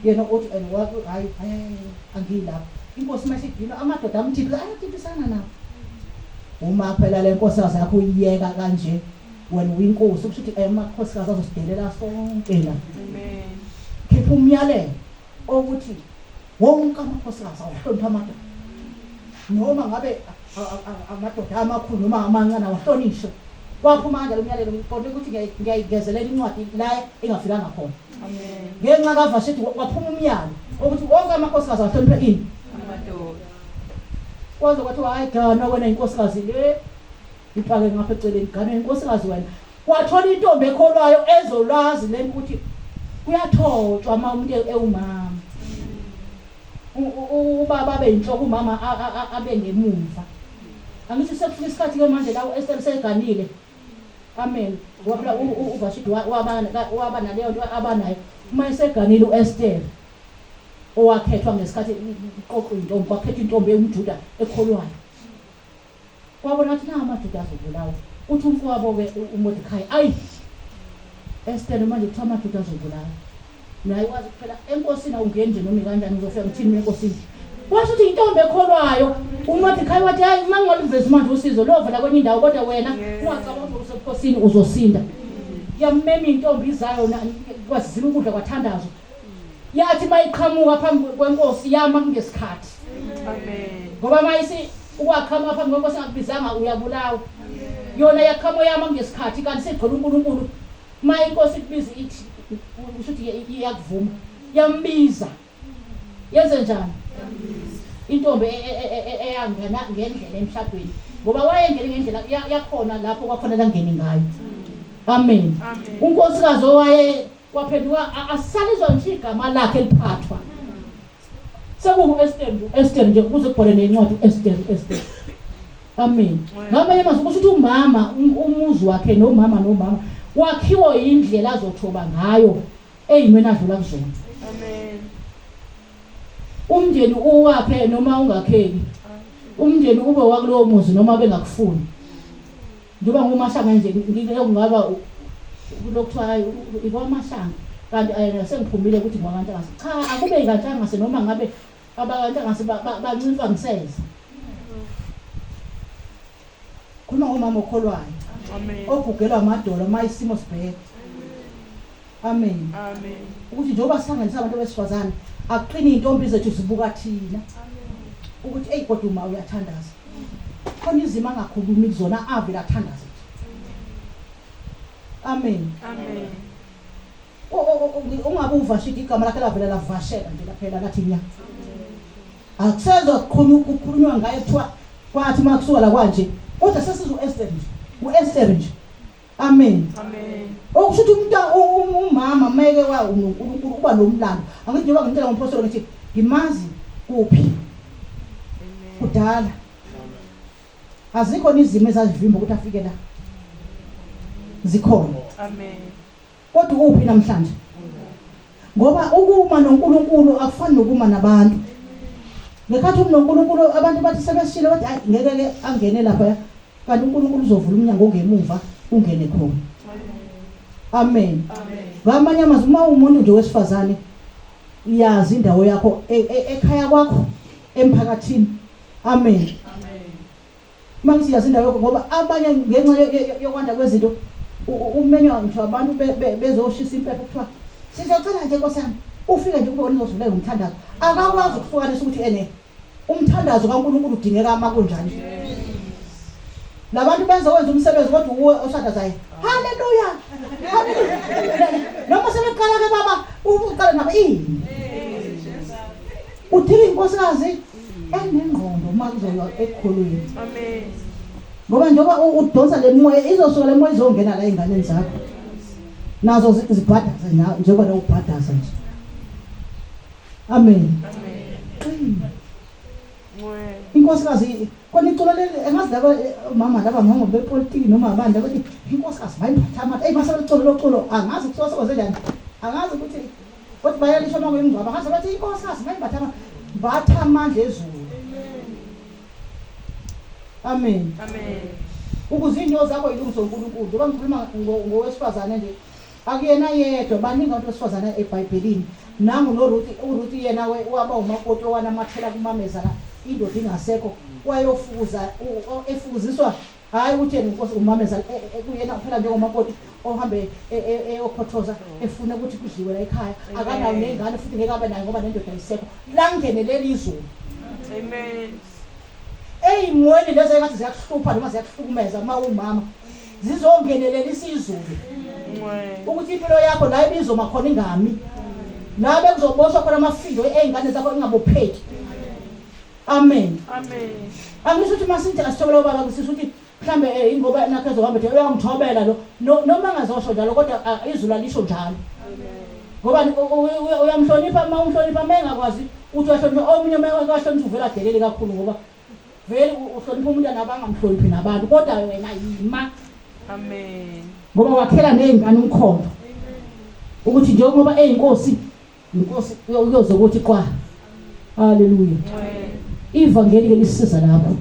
yena uthi and hayi hayi angiyilapho inkosi uma isidinwa amadoda amthiphi ayathipisana nawo uma phela le nkosikazi yakho uyiyeka kanje wena uyinkosi kusho ukuthi eh, amakhosikazi azosidelela sonke la Amen. Khipha umyalelo. Ukuthi wonke amakhosikazi awahlonipha amadoda. Noma ngabe amadoda amakhulu noma amancane awahlonishwe. Waphuma kanjalo umyalelo ngiqonde ukuthi ngiyayigezelela incwadi la engafikanga khona. Amen. Ngenxa kaVasheti waphuma umyalo ukuthi wonke amakhosikazi awahloniphe ini? Amadoda. Kwaze kwathiwa hayi gana wena inkosikazi le ipake ngapha eceleni gana inkosikazi wena. Wathola intombi ekholwayo ezolwazi lento ukuthi kuyathotshwa uma umuntu ewumama. Ubaba abe yinhloko umama abe ngemuva. Angithi sekufika isikhathi ke manje la u-Esther seganile. Amen. Ngoba phela uVashiti waba naleyo nto abanayo. Uma eseganile u-Esther owakhethwa ngesikhathi iqoqwa intombi, kwakhethwa intombi ewumJuda ekholwayo. Kwabona ukuthi nawo amaJuda azobulawa. Uthi umfowabo-ke uMordekhayi, ayi Esther manje kuthiwa amaJuda azobulawa. Naye wazi kuphela enkosini awungeni nje noma ikanjani uzofika ngithini mina enkosini. Washo ukuthi intombi ekholwayo uMordekhayi wathi hayi uma ngingaluvezi manje usizo luyovela kwenye indawo kodwa wena ungacabanga ukuthi usebukhosini uzosinda. Yammema intombi izayo kwazila ukudla kwathandazwa. Yathi mayiqhamuka phambi kwenkosi yama kungesikhathi. Amen. Ngoba mayisi ukwaqhamuka phambi kwenkosi engakubizanga uyabulawa. Yona yaqhamuka yama kungesikhathi kanti sigcwele uNkulunkulu. Uma inkosi ikubiza ithi kusho ukuthi iyakuvuma. Yambiza. Yenze njani? Intombi eyangena ngendlela emshadweni ngoba wayengene ngendlela yakhona lapho kwakhona langene ngayo. Amen. Unkosikazi owaye Waphenduka asalizwa ngisho igama lakhe liphathwa. Sekungu-Esther nje, u-Esther nje kuze kubhale nencwadi u-Esther, u-Esther. Amen. Ngamanye amazwi kusho ukuthi umama umuzi wakhe nomama nomama wakhiwa yindlela azothoba ngayo eyimweni adlula kuzona. Amen. Umndeni uwakhe noma ungakheki. Umndeni ube wakulowo muzi noma bengakufuni. Njengoba nguMashanga nje ngike kungaba lokuthiwa hayi ikwaMashanga kanti ayena sengiphumile ukuthi ngwakantangase. Cha akube ikantangase noma ngabe abakantangase bancimfa ngiseza. Khuluma ngomama okholwayo. Amen. Ogugelwa amadolo uma isimo sibheka. Amen. Amen. Ukuthi njengoba sihlanganisa abantu besifazane akuqini intombi zethu zibuka thina. Ukuthi ey kodwa uma uyathandaza. Khona izimo angakhulumi kuzona avele athandaze. Amen. Amen. Ungabe uvashile igama lakhe lavela lavashela nje laphela lathi nya. Akusezwa kukhulunywa ngaye kuthiwa kwathi uma kusuka la kwanje kodwa sesizwe u-Esther nje. U-Esther nje. Amen. Amen. Okusho ukuthi umuntu umama meke wa uNkulunkulu uba nomlando. Angithi njengoba ngimtshela ngomphostoli ngithi ngimazi kuphi. Kudala. Azikho izimo ezazivimba ukuthi afike la. Zikhona. Amen. Kodwa uphi namhlanje? Ngoba ukuma noNkulunkulu akufani nokuma nabantu. Ngekhathi umnoNkulunkulu abantu bathi sebeshilo bathi hayi ngeke ke angene lapha Kanti uNkulunkulu uzovula umnyango ongemuva ungene khona. Amen. Ngamanye amazwi uma umuntu nje wesifazane yazi indawo yakho e, e, ekhaya kwakho emphakathini. Amen. Uma ngithi yazi indawo yakho ngoba abanye ngenxa yokwanda kwezinto umenywa ngisho abantu bezoshisa impepho kuthiwa sizocela nje Nkosi yami ufike nje kube wena uzovulela umthandazo akakwazi ukuhlukanisa ukuthi ene Umthandazo kaNkulunkulu udingeka uma kunjani. Labantu benza wenza umsebenzi kodwa uwe oshandazayo. Haleluya. Haleluya. Noma sebeqala ke baba uqala nabo ini. Udinga inkosikazi enengqondo uma kuzoywa ekukholweni. Amen. Ngoba njengoba udonsa le moya izosuka le moya izongena la ey'nganeni zakho. Nazo zibhadaze njengoba nawe ubhadaza nje. Amen. Amen. Inkosikazi kona iculo leli engazi laba eh, omama laba ngongo bepolitiki noma abantu abathi inkosikazi bayiphatha amandla. Ey mase beculo loculo angazi kuthiwa sekwenze njani. Angazi ukuthi kodwa bayalisho uma kuyimngcwabo angazi bathi inkosikazi bayiphatha amandla. Batha amandla ezulu. Amen. Amen. Ukuze into zakho ilungiswe uNkulunkulu. Njengoba ngikhuluma ngowesifazane nje Akuyena yedwa, baningi abantu besifazane eBhayibhelini. Nangu noRuthi, uRuthi yena waba umakoti owanamathela kumamezala indoda ingasekho, wayofukuza efukuziswa Hhayi ukuthi yena inkosi umameza kuyena phela njengomakoti ohambe eyokhothoza efuna ukuthi kudliwe la ekhaya akanayo nengane futhi ngeke abe nayo ngoba nendoda ayisekho langenelela izulu. Amen. Ey'mweni lezo engathi ziyakuhlupha noma ziyakuhlukumeza uma uwumama zizongenelela isizulu ukuthi impilo yakho la ibizoma khona ingami la bekuzoboshwa khona amafindo ey'ngane zakho ingabopheki. Amen. Amen. Angisho ukuthi masithi asithobela ubaba ngisho ukuthi mhlambe eh, ingoba nakho ezohamba nje uyangithobela lo noma angazosho njalo kodwa ah, izulu alisho njalo. Ngoba uyamhlonipha uma umhlonipha uma engakwazi ukuthi uyahlonipha omunye uma engahloniphi uvela adelele kakhulu ngoba vele uhlonipha umuntu anabangamhloniphi nabantu kodwa wena yima. Amen. Ngoba wakhela nezingane umkhondo. Ukuthi njengoba eyinkosi Inkosi uyoze ukuthi qwa. Haleluya. Ivangeli ke lisiza lapho.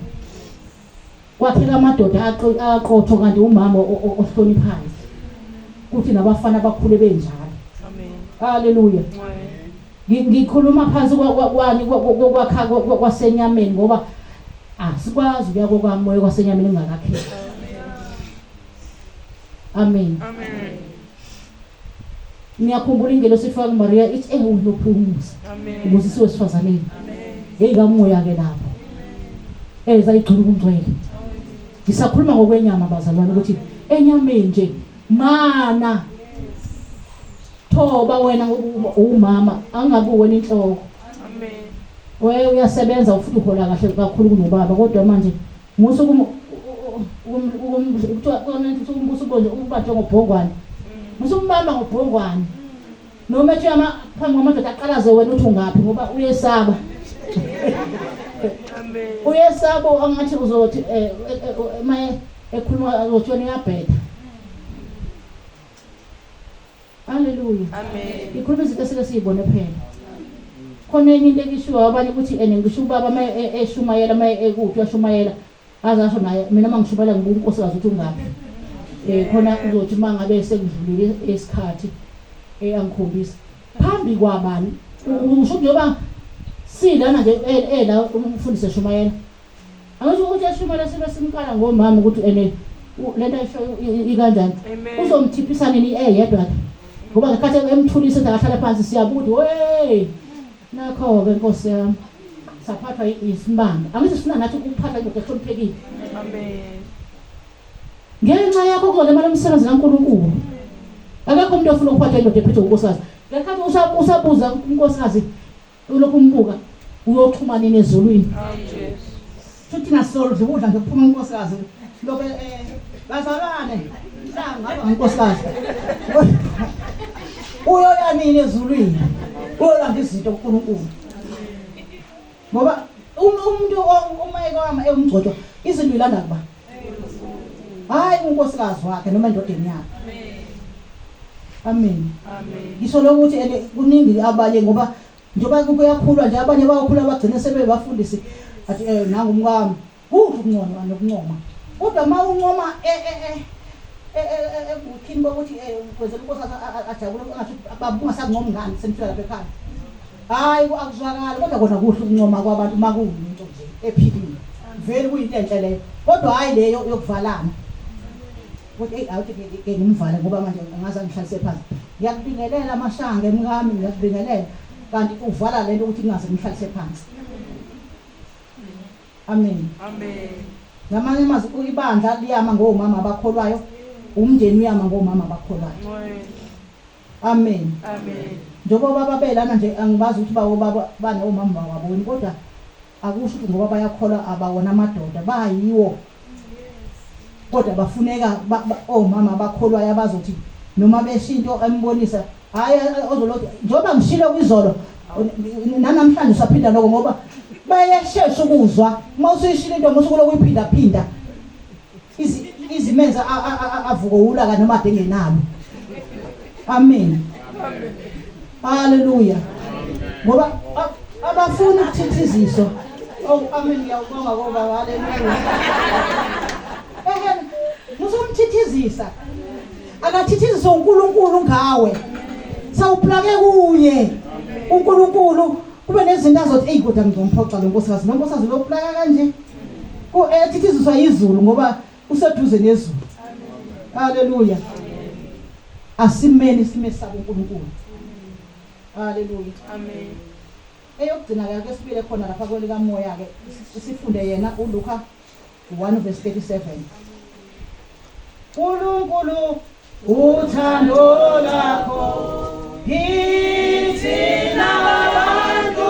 Kwaphela amadoda aqotho kanti umama ohloniphayo. Kuthi nabafana bakhule benjalo. Amen. Haleluya. Ngikhuluma phansi kwani kwakha kwasenyameni ngoba asikwazi ukuya kokwamoya kwasenyameni kungakakheki. Amen. Amen. Ngiyakhumbula ingelosi ifika kuMaria ithi eh unophumuza. Ubusisiwe wesifazaneni. Hey kamoya ke lapho. Eza igcwele ubungcwele. Ngisakhuluma ngokwenyama bazalwane ukuthi enyameni nje mana thoba wena ngoba umama angabi wena inhloko. Amen. Wewe uyasebenza ufuna uhola kahle kakhulu kunobaba kodwa manje musa ukum kuthiwa ukumbusa ubonje ukuba njengobhongwane. Musa ukumbamba ngobhongwane. Noma ethi ama phambi kwamadoda aqalaze wena uthi ungaphi ngoba uyesaba. Amen. Uyesaba angathi uzothi eh, eh, eh, maye ekhuluma uzothi wena uyabheda. Haleluya. Amen. Ngikhuluma izinto esike siyibone phela. Khona enye into ekishiwo abanye ukuthi ene ngisho ubaba uma eshumayela uma ekuphi uyashumayela aze asho naye mina uma ngishumayela ngibuka unkosikazi ukuthi ungaphi. Eh khona uzothi uma ngabe sekudlulile isikhathi eh angikhombisa phambi kwabani usho njengoba silana nje ela umfundisi eshumayela Angisho ukuthi eshumayela sibe simqala ngomama ukuthi ene lento ayishoyo ikanjani. Uzomthiphisa nini eyedwa ke? Ngoba ngesikhathi emthulisa ethi akahlale phansi siyabuka ukuthi hey nakho ke Nkosi yami. Saphathwa isimanga. Angithi sifuna nathi ukuphatha indoda ehloniphekile. Amen. Ngenxa yakho kuzolimala umsebenzi kaNkulunkulu. Akekho umuntu ofuna ukuphatha indoda ephethwe unkosikazi. Ngesikhathi usabuza unkosikazi Ulokhu umbuka uyoxhuma nini ezulwini. Futhi thina sizodla ukudla nje kuphuma unkosikazi. Lokho eh bazalwane hlanga unkosikazi. Uyoya nini ezulwini? Uyolanda izinto kuNkulunkulu. Ngoba umuntu uma ekwama ewumgcotshwa izinto ilanda kuba. Hayi unkosikazi wakhe noma endodeni yakhe. Amen. Amen. Ngisho lokuthi ene kuningi abanye ngoba njengoba kuyakhulwa nje abanye bayakhula bagcine sebebafundisi athi eh nangu umkami kuhle ukuncoma nokuncoma kodwa uma uncoma eh eh eh ekuthini bokuthi eh kwenzela inkosi ajabule angathi baba ungasakuncomi ngani senifika lapha ekhaya hayi akuzwakali kodwa kona kuhle ukuncoma kwabantu uma kuyinto nje ephilile vele kuyinto enhle leyo kodwa hhayi leyo yokuvalana Kodwa eyi awuthi ke ngimvale ngoba manje angaze angihlalise phansi. Ngiyakubingelela amashange mkami ngiyakubingelela. Kanti uvala lento ukuthi ngingaze ngihlalise phansi. Amen. Amen. Ngamanye amazwi ibandla liyama ngomama abakholwayo, umndeni uyama ngomama abakholwayo. Amen. Amen. Njengoba baba belana nje angibazi ukuthi bawo baba banomama wabo kodwa akusho ukuthi ngoba bayakholwa abawona amadoda bayiwo. Kodwa bafuneka omama abakholwayo abazothi noma besho into embonisa hhayi ozolothi njengoba ngishilo kwizolo nanamhlanje usaphinda lokho ngoba bayashesha ukuzwa uma usuyishilo into musuku lokuyiphindaphinda izimenza avuke ulaka noma ade engenalo amen haleluya ngoba abafuni ukuthithiziswa oh amen ngiyawubonga koba haleluya ehe musumthithizisa akathithiziswe uNkulunkulu ngawe sawuplake kuye uNkulunkulu kube nezinto azothi eyi kodwa ngizomphoxa lo nkosikazi lo nkosikazi loplaka kanje ethithiziswa izulu ngoba Useduze nezulu. Haleluya. Asimeni simesaba uNkulunkulu. Haleluya. Amen. Eyokugcina ke ake sibile khona lapha kwelikamoya ke sifunde yena uLuka 1 verse 37. Nkulunkulu uthando lakho kithina abantu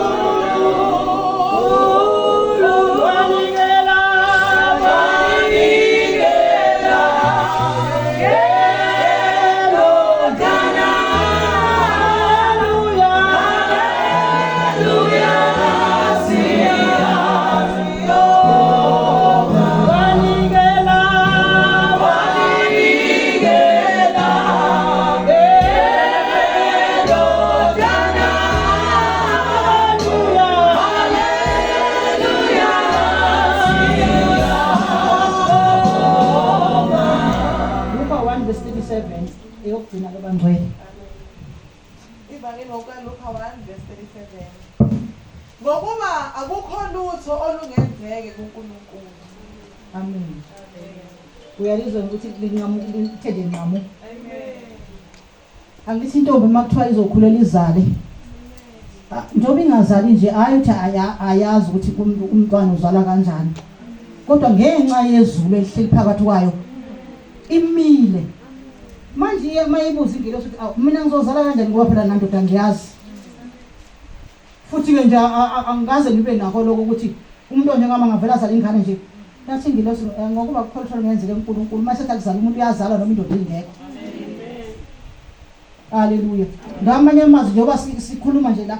wanikela wanikela ngelodana haleluya haleluya wanikela wanikela ngelodana haleluya haleluya Luka 1 verse 37 eyokugcina ke bangcwele. Ivangeli ngokukaLuka 1 verse 37. Ngokuba akukho lutho olungenzeke kuNkulunkulu. Amen. Uyalizwa ukuthi linqamu lithe nje nqamu. Amen. Angithi intombi uma kuthiwa izokhulela izale. Ah, Njengoba ingazali nje hayi ukuthi ayazi ukuthi umntwana uzalwa kanjani. Kodwa ngenxa yezulu elihleli phakathi kwayo imile. Manje iye mayibuza ingelosi ukuthi awu mina ngizozala kanjani ngoba phela nandoda ngiyazi. Futhi ke nje angikaze ngibe nakho lokho ukuthi umuntu onjengami angavela azale ingane nje. Yathi ingelosi eh, ngokuba kukholwa ngenzeke uNkulunkulu mase ethi akuzala umuntu uyazalwa noma indoda ingekho. Haleluya. Ngamanye amazwi njengoba sikhuluma nje la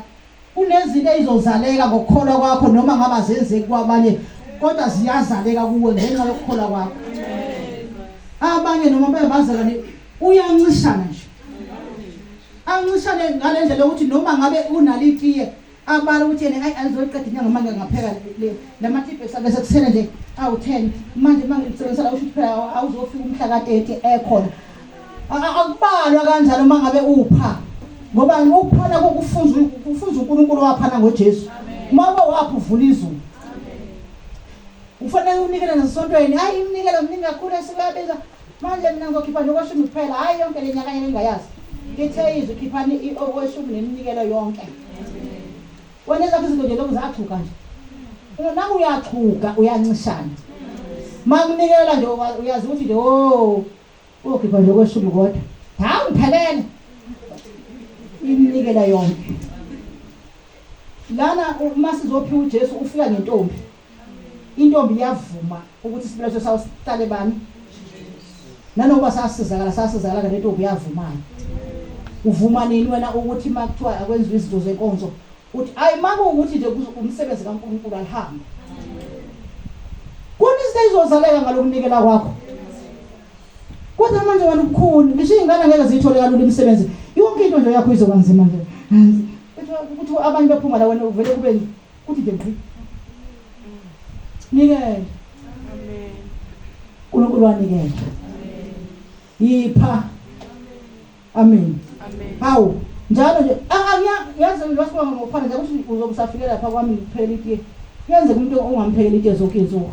kunezinto ezizozaleka ngokukholwa kwakho noma ngaba zenzeki kwabanye kodwa ziyazaleka kuwe ngenxa yokukholwa kwakho. Abanye noma bebazalwane uyancishana nje. Ancishane ngale ndlela yokuthi noma ngabe unalo itiye abala ukuthi yena ayi alizoyiqeda inyanga manje ngapheka lama-tibes abese kusele nje awu-10 manje uma ngilisebenzisa la kusho ukuthi phela awuzofika umhla ka-30 ekhona. Akubalwa kanjalo uma ngabe upha ngoba ukuphana kokufunza kufunza uNkulunkulu owaphana ngoJesu. Uma ube wapha uvula izulu. Ufanele unikele nasesontweni. Hayi iminikelo miningi kakhulu esikuyabiza. Manje mina ngizokhipha nje okweshumi kuphela. Hayi yonke le nyaka engingayazi. Lithe izwi khiphani okweshumi neminikelo yonke. Wena ezakho izinto nje lokhu zaxhuga nje. Naku uyaxhuga uyancishana. Makunikela nje uyazi ukuthi nje oh uyokhipha nje okweshumi kodwa. Hawu ngiphelele. Iminikela yonke. Lana uma sizophiwa uJesu ufika ngentombi. Intombi iyavuma ukuthi isibeletho sawo sihlale bani? Nanokuba sasizakala sasizakala ngale ntombi yavumayo. Uvuma nini wena ukuthi uma kuthiwa akwenziwa izinto zenkonzo uthi ayi makuwukuthi nje umsebenzi kaNkulunkulu alihambe. Khona izinto ezizozaleka ngalokunikela kwakho. Kodwa manje wena ubukhuni, ngisho iy'ngane ngeke ziyithole kalula imisebenzi. Yonke into nje yakho izoba nzima nje. Kuthi abanye bephuma la wena uvele kube kuthi nje ngqi. Nikela. Amen. uNkulunkulu wanikela. Yipha. Amen. Amen. Hawu, njalo nje angiyazi ngiwasiwa ngokuphana nje ukuthi uzobe usafikela lapha kwami ngikuphekela itiye. Kuyenzeka umuntu ongamphekela itiye zonke izinsuku.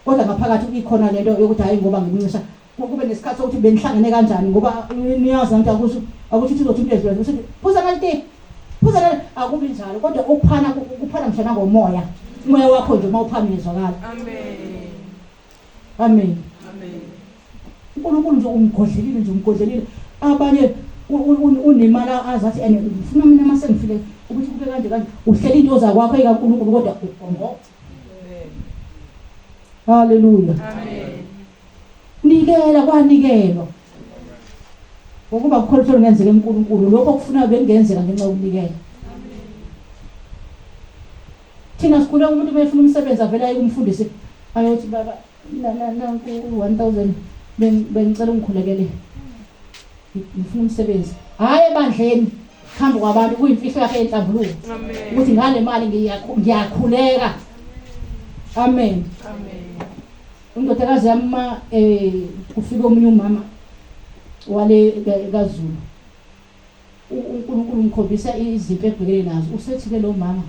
Kodwa ngaphakathi ikhona lento yokuthi hayi ngoba ngimncisha kube nesikhathi sokuthi benihlangene kanjani ngoba niyazi nanti akusho akuthi uthi uzothi umuntu edlula uthi phuza naliti phuza naliti akubi njalo kodwa ukuphana ukuphana ngisho nangomoya umoya wakho nje uma uphana uyezwakala. Amen. Amen. Amen. uNkulunkulu nje umgodlelile nje umgodlelile abanye unemali azathi and ngifuna mina mase ngifile ukuthi kube kanje kanje uhlela into zakwakho ekaNkulunkulu kodwa ugongo. Haleluya. Amen. Nikela kwanikelwa. Ngokuba kukho lutho olungenzeka eNkulunkulu lokho okufunayo bekungenzeka ngenxa yokunikela. Thina sikhule umuntu uma efuna umsebenzi avele aye kumfundisi ayothi baba nanku 1000 bengicela ungikhulekele ngifuna umsebenzi. Hhayi ebandleni phambi kwabantu kuyimfihlo yakhe yenhlambuluko ukuthi ngale mali ngiyakhuleka. Amen. Amen. Indodakazi yami uma eh kufika omunye umama wale kaZulu uNkulunkulu umkhombisa izinto ebhekene nazo usethi ke lo mama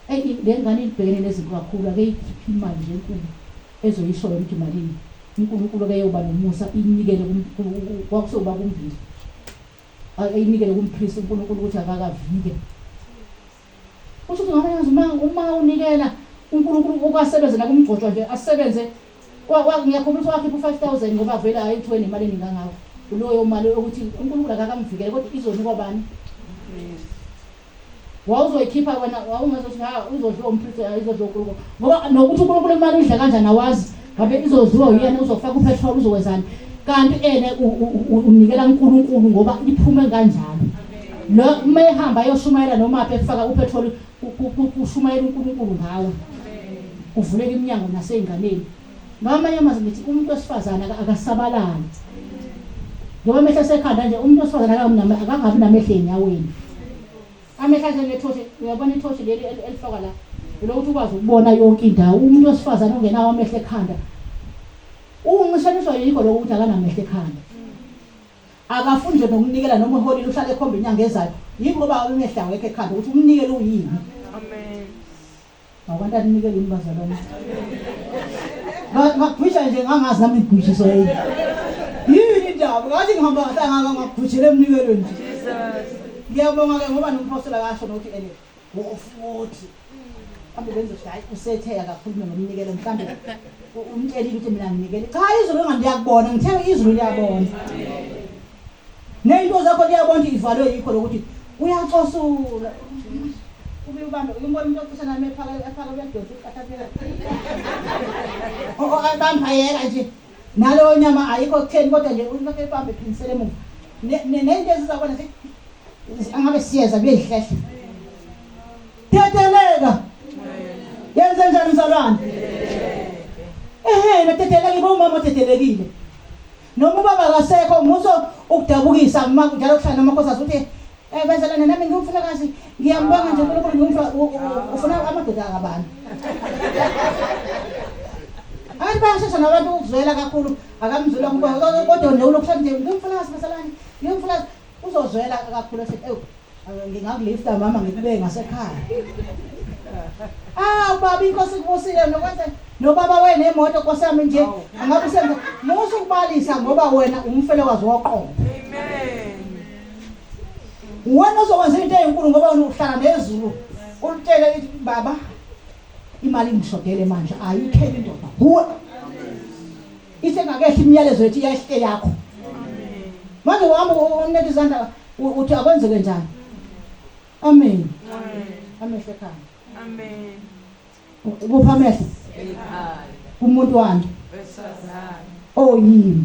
eyi le ngane ibhekene nezinto kakhulu ake ikhiphe imali nje enkulu ezoyisho yona ukuthi malini. uNkulunkulu keyoba nomusa inikele kwakusoba kumbili ayinikele kumpriest uNkulunkulu ukuthi akakavike. Kusho ukuthi ngamanye amazwi uma uma unikela uNkulunkulu ukasebenze nakumgcotshwa nje asebenze ngiyakhumbula ukuthi wakhipha u-5000 ngoba vele ayethiwe nemali eningi kangako kuloyo mali ukuthi uNkulunkulu akakamvikele kodwa izonikwa bani wawuzoyikhipha wena wawungazothi ha uzodliwa umpristi ayizodliwa uNkulunkulu ngoba nokuthi uNkulunkulu imali uyidla kanjani awazi ngabe izodliwa uyena uzofaka upetrol uzokwenzani kanti ene unikela uNkulunkulu ngoba iphume kanjalo lo uma ehamba ayoshumayela noma phi efaka upetrol kushumayela uNkulunkulu ngawe kuvuleka iminyango nasey'nganeni ngamanye amazwi ngithi umuntu wesifazane akasabalali njengoba amehlo esekhanda nje umuntu wesifazane akangabi namehlo ey'nyaweni amehlo anjengethoshe uyabona ithoshe leli elifakwa la lokuthi ukwazi ukubona yonke indawo umuntu wesifazane ongenawo amehlo ekhanda uncishaniswa yikho lokho ukuthi akanamehlo ekhanda Akafuni nje nokunikela noma uholile uhlale ekhomba inyanga ezayo. Yingoba amehlo awekho ekhanda ukuthi umnikelo uyini. Amen. Abantu aninikele yini bazalwane? Ngagwisha nje ngangazi nami ngigwishiswa yini. Yini indaba? Ngathi ngihamba ngahlanga ngagwishela emnikelweni nje. Jesus. Ngiyabonga ke ngoba nomphostoli akasho nokuthi ene wo-40. Mhlawumbe benza ukuthi hayi usethe akakhulume ngomnikelo mhlawumbe umtshelile ukuthi mina nginikele. Cha izulu engani liyakubona ngithe izulu liyabona. Neyinto zakho liyabona ukuthi ivalwe yikho lokuthi uyacosula. Ube ubambe umbona umuntu ocisha nami ephaka ephaka uyadonsa uqatha Oh abamba yeka nje. Naloyo nyama ayikho kutheni kodwa nje ulokhu ebambe ephinisele emuva. Nento ezizakona angabe siyeza kuyehlehla. Dedeleka. Yenze njani mzalwane? Ehhe, nadedeleka ibo umama odedelekile. Noma ubaba akasekho muso ukudabukisa uma njalo kuhlala namakhosikazi uthi eh bazalwane nami ngiwumfelokazi ngiyambonga nje uNkulunkulu ngiwumfela ufuna amadoda akabani. Abantu bayashesha nabantu ukuzwela kakhulu akamzwela uNkulunkulu kodwa nje ulokhu nje ngiwumfelokazi bazalwane ngiwumfelokazi uzozwela kakhulu esethi ewu Ngingakulifta mama ngikubeke ngasekhaya. Ah ubaba inkosi ikubusile nokwenza nobaba wena emoto nkosi yami nje angabe usenza musa ukubalisa ngoba wena umfelokazi woqobo. Amen. Wena uzokwenza into ezinkulu ngoba wena uhlala nezulu ulitshele ithi baba imali ingishodele manje ayikheli indoda huwe. Isengakehli imiyalezo yethu iyahle yakho. Manje uhamba uneka izandla uthi akwenzeke njani? Amen. Amehlo ekhanda. Amen. Kupha amehlo? Ekhanda. Kumuntu wami. Wesifazane. Oyimi.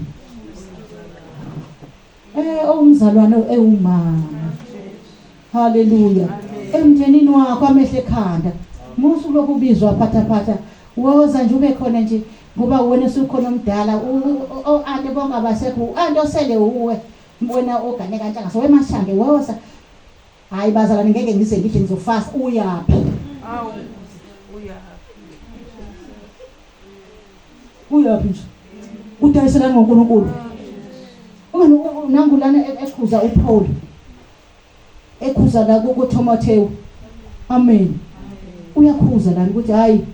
Eh owumzalwane ewumama. Haleluya. Emndenini wakho amehlo ekhanda. Musu lokhu ubizwa phatha phatha. Woza nje ube khona nje ngoba wena usukhona omdala o-anti bonke abasekho u-anti osele uwe wena ogane kantshanga so wemashange woza. Hayi bazalwane ngeke ngize ngidle ngizofasta uyaphi? Awu uyaphi? Uyaphi nje? Udayiselani ngoNkulunkulu. Ungani nangu lana ekhuza uPaul. Ekhuza la kuTimotheo. Amen. Uyakhuza lana ukuthi hayi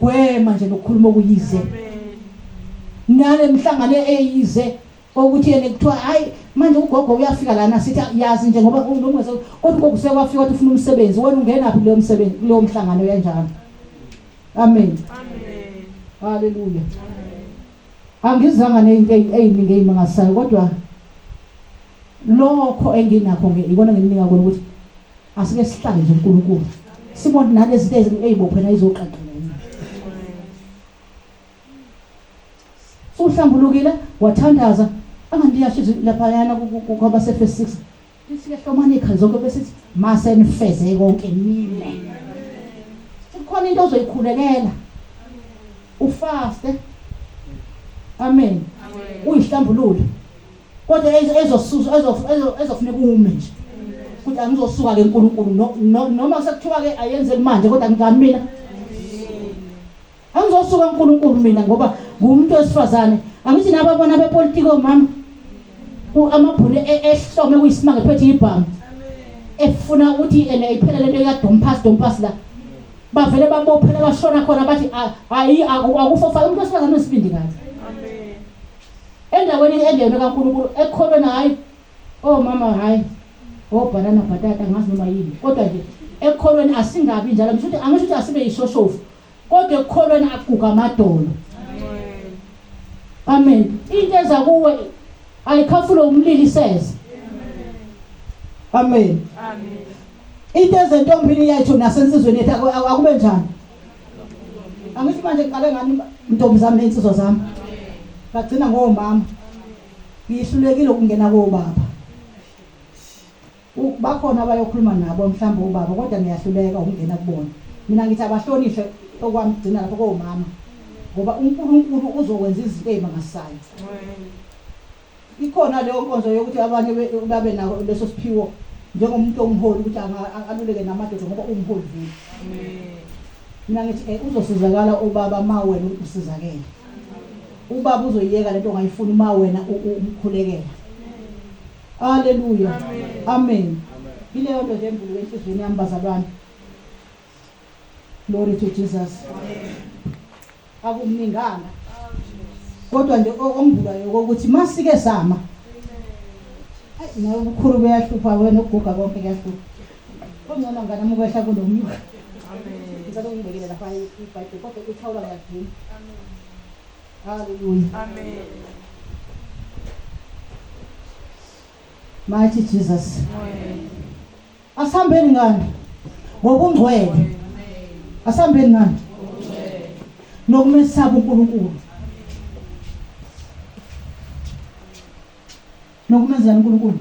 gwema nje nokukhuluma okuyize. Nale mhlangano eyize Okuthi yena kuthiwa hayi manje ugogo uyafika lana sithi yazi nje ngoba ungase kodwa ugogo usekwafika wathi ufuna umsebenzi wena ungenaphi kuleyo msebenzi kuleyo mhlangano yanjalo. Amen. Amen. Haleluya. Angizanga nezinto eziningi ezimangasayo kodwa lokho enginakho nge ikona ngimnika kona ukuthi asike sihlale nje uNkulunkulu. Sibone nalezi zinto ezibophena izoqaqeka. Uhlambulukile wathandaza angandiyasho izwi laphayana kwabasefesi 6 lithi ke hlomani ikhali zonke bese sithi mase nifeze konke nime kukhona into ozoyikhulekela ufaste amen uyihlambulule kodwa ezosusa ezofuneka ume nje ukuthi angizosuka ke uNkulunkulu noma sekuthiwa ke ayenzeki manje kodwa ngani mina Angizosuka uNkulunkulu mina ngoba ngumuntu wesifazane. Angithi nababona bepolitiki omama amabhunu e, ehlome kuyisimanga ephethe ibhamu. Efuna ukuthi ene iphele lento ya dompas dompas la. Bavele babophela bashona khona bathi ayi akufofa umuntu wesifazane unesibindi kabi. Amen. Endaweni engeyona kaNkulunkulu ekholweni hayi oh mama hayi obhanana oh, bhatata ngazi noma yini kodwa nje ekholweni asingabi njalo ngisho ukuthi angisho ukuthi asibe yishoshovu kodwa ekukholweni aguga amadolo amen into eza kuwe ayikhafule umlilo iseze amen amen into ezentombini yethu nasensizweni yethu akube njani angithi manje ngiqale ngani ntombi zami nensizwa zami ngagcina ngomama ngihlulekile ukungena kobaba Bakhona abayokhuluma nabo mhlawumbe obaba kodwa ngiyahluleka ukungena kubona. Mina ngithi abahlonishwe okwami kugcina lapho komama ngoba uNkulunkulu uzokwenza izinto ezimangalisayo. Ikhona leyo nkonzo yokuthi abanye babe nako leso siphiwo njengomuntu ongumholi ukuthi aluleke namadoda ngoba uwumholi vele. Mina ngithi eh, uzosizakala ubaba ma wena usizakele. Ubaba uzoyiyeka lento ongayifuni uma wena umkhulekela. Haleluya. Amen. Ileyo nto nje embuluke enhliziyweni yami bazalwane. Glory to Jesus. Akumninganga. Kodwa nje ombulayo ukuthi masike sama. Ayi nawe ubukhulu buyahlupha wena ukuguga konke kuyahlupha. Kungcono ngane uma ukwehla kunomnyuka. Amen. Ngicela ungibekele lapha iBhayibheli kodwa ithawula ngiyalidinga. Hallelujah. Amen. Mighty Jesus. Asihambeni ngani? Ngobungcwele. Asihambeni ngani? Nokumesaba uNkulunkulu. Nokumenzani uNkulunkulu?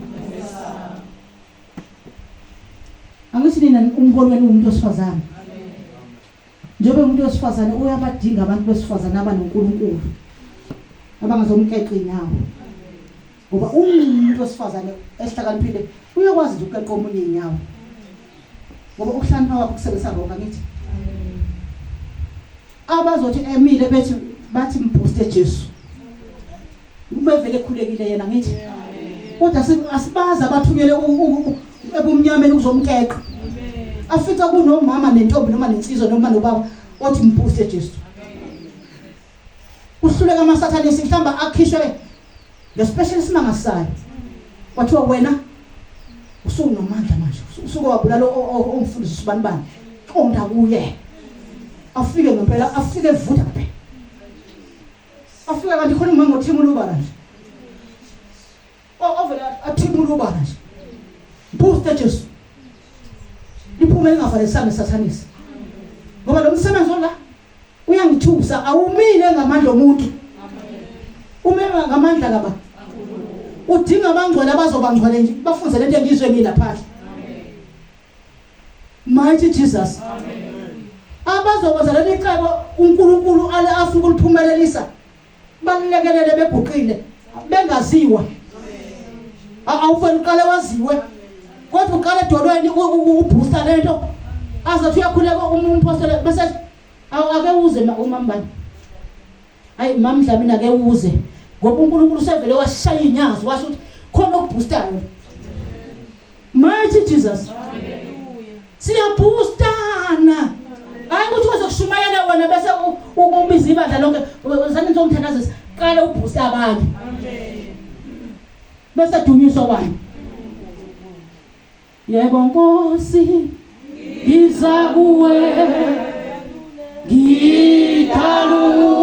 Angithi nina umholi wenu umuntu wesifazane. Njengoba umuntu wesifazane uyabadinga abantu besifazane abanoNkulunkulu abangazomkeqa inyawo. Ngoba umuntu wesifazane esihlakaniphile uyakwazi nje ukukeqa omunye inyawo. Ngoba ukuhlakanipha kwakho kusebenzisa konke angithi. Abazothi emile bethi bathi mbooste Jesu. Ubevele ekhulekile yena ngithi. Kodwa asibazi abathunyelwe ebumnyameni ukuzomkeqa. Afica kunomama nentombi noma nensizwa noma nobaba othi mbooste Jesu. Kuhluleka amasathanisi mhlamba akhishwe ngespecial isimanga sayo. Kwathiwa wena usunamandla manje usuke wabulala omfundisi usibanibani. Qonda kuye. Afike ngempela afike evutha bhe. Afika kanti khona umama othimula ubala nje. Ovele athimula ubala nje. Booster Jesu. Liphume lingavalisanga isathanisi. Ngoba lo msebenzi ola uyangithusa awumile ngamandla omuntu. Ume ngamandla kaba. Udinga abangcwele abazobangcwele nje bafunze lento engizwe ngilapha. Mighty Jesus. Amen. Abazokwenza leli cebo uNkulunkulu ale afuna ukuliphumelelisa. Balilekelele beguqile bengaziwa. Awufuni uqale waziwe. Kodwa uqale edolweni ubooster lento. Azathi uyakhuleka umphostoli bese ake uze umambani. Hayi mama Dlamini ake uze ngoba uNkulunkulu usevele washaya inyazi washo ukuthi khona okuboostayo. Mighty Jesus. Siyabhustana. Hayi ukuthi uzokushumayela wena bese ubiza ibandla lonke uzani ngizomthandazisa. Qala ubhuste abanye. Amen. Bese dunyiswa wani. Yebo Nkosi ngiza kuwe ngidalule.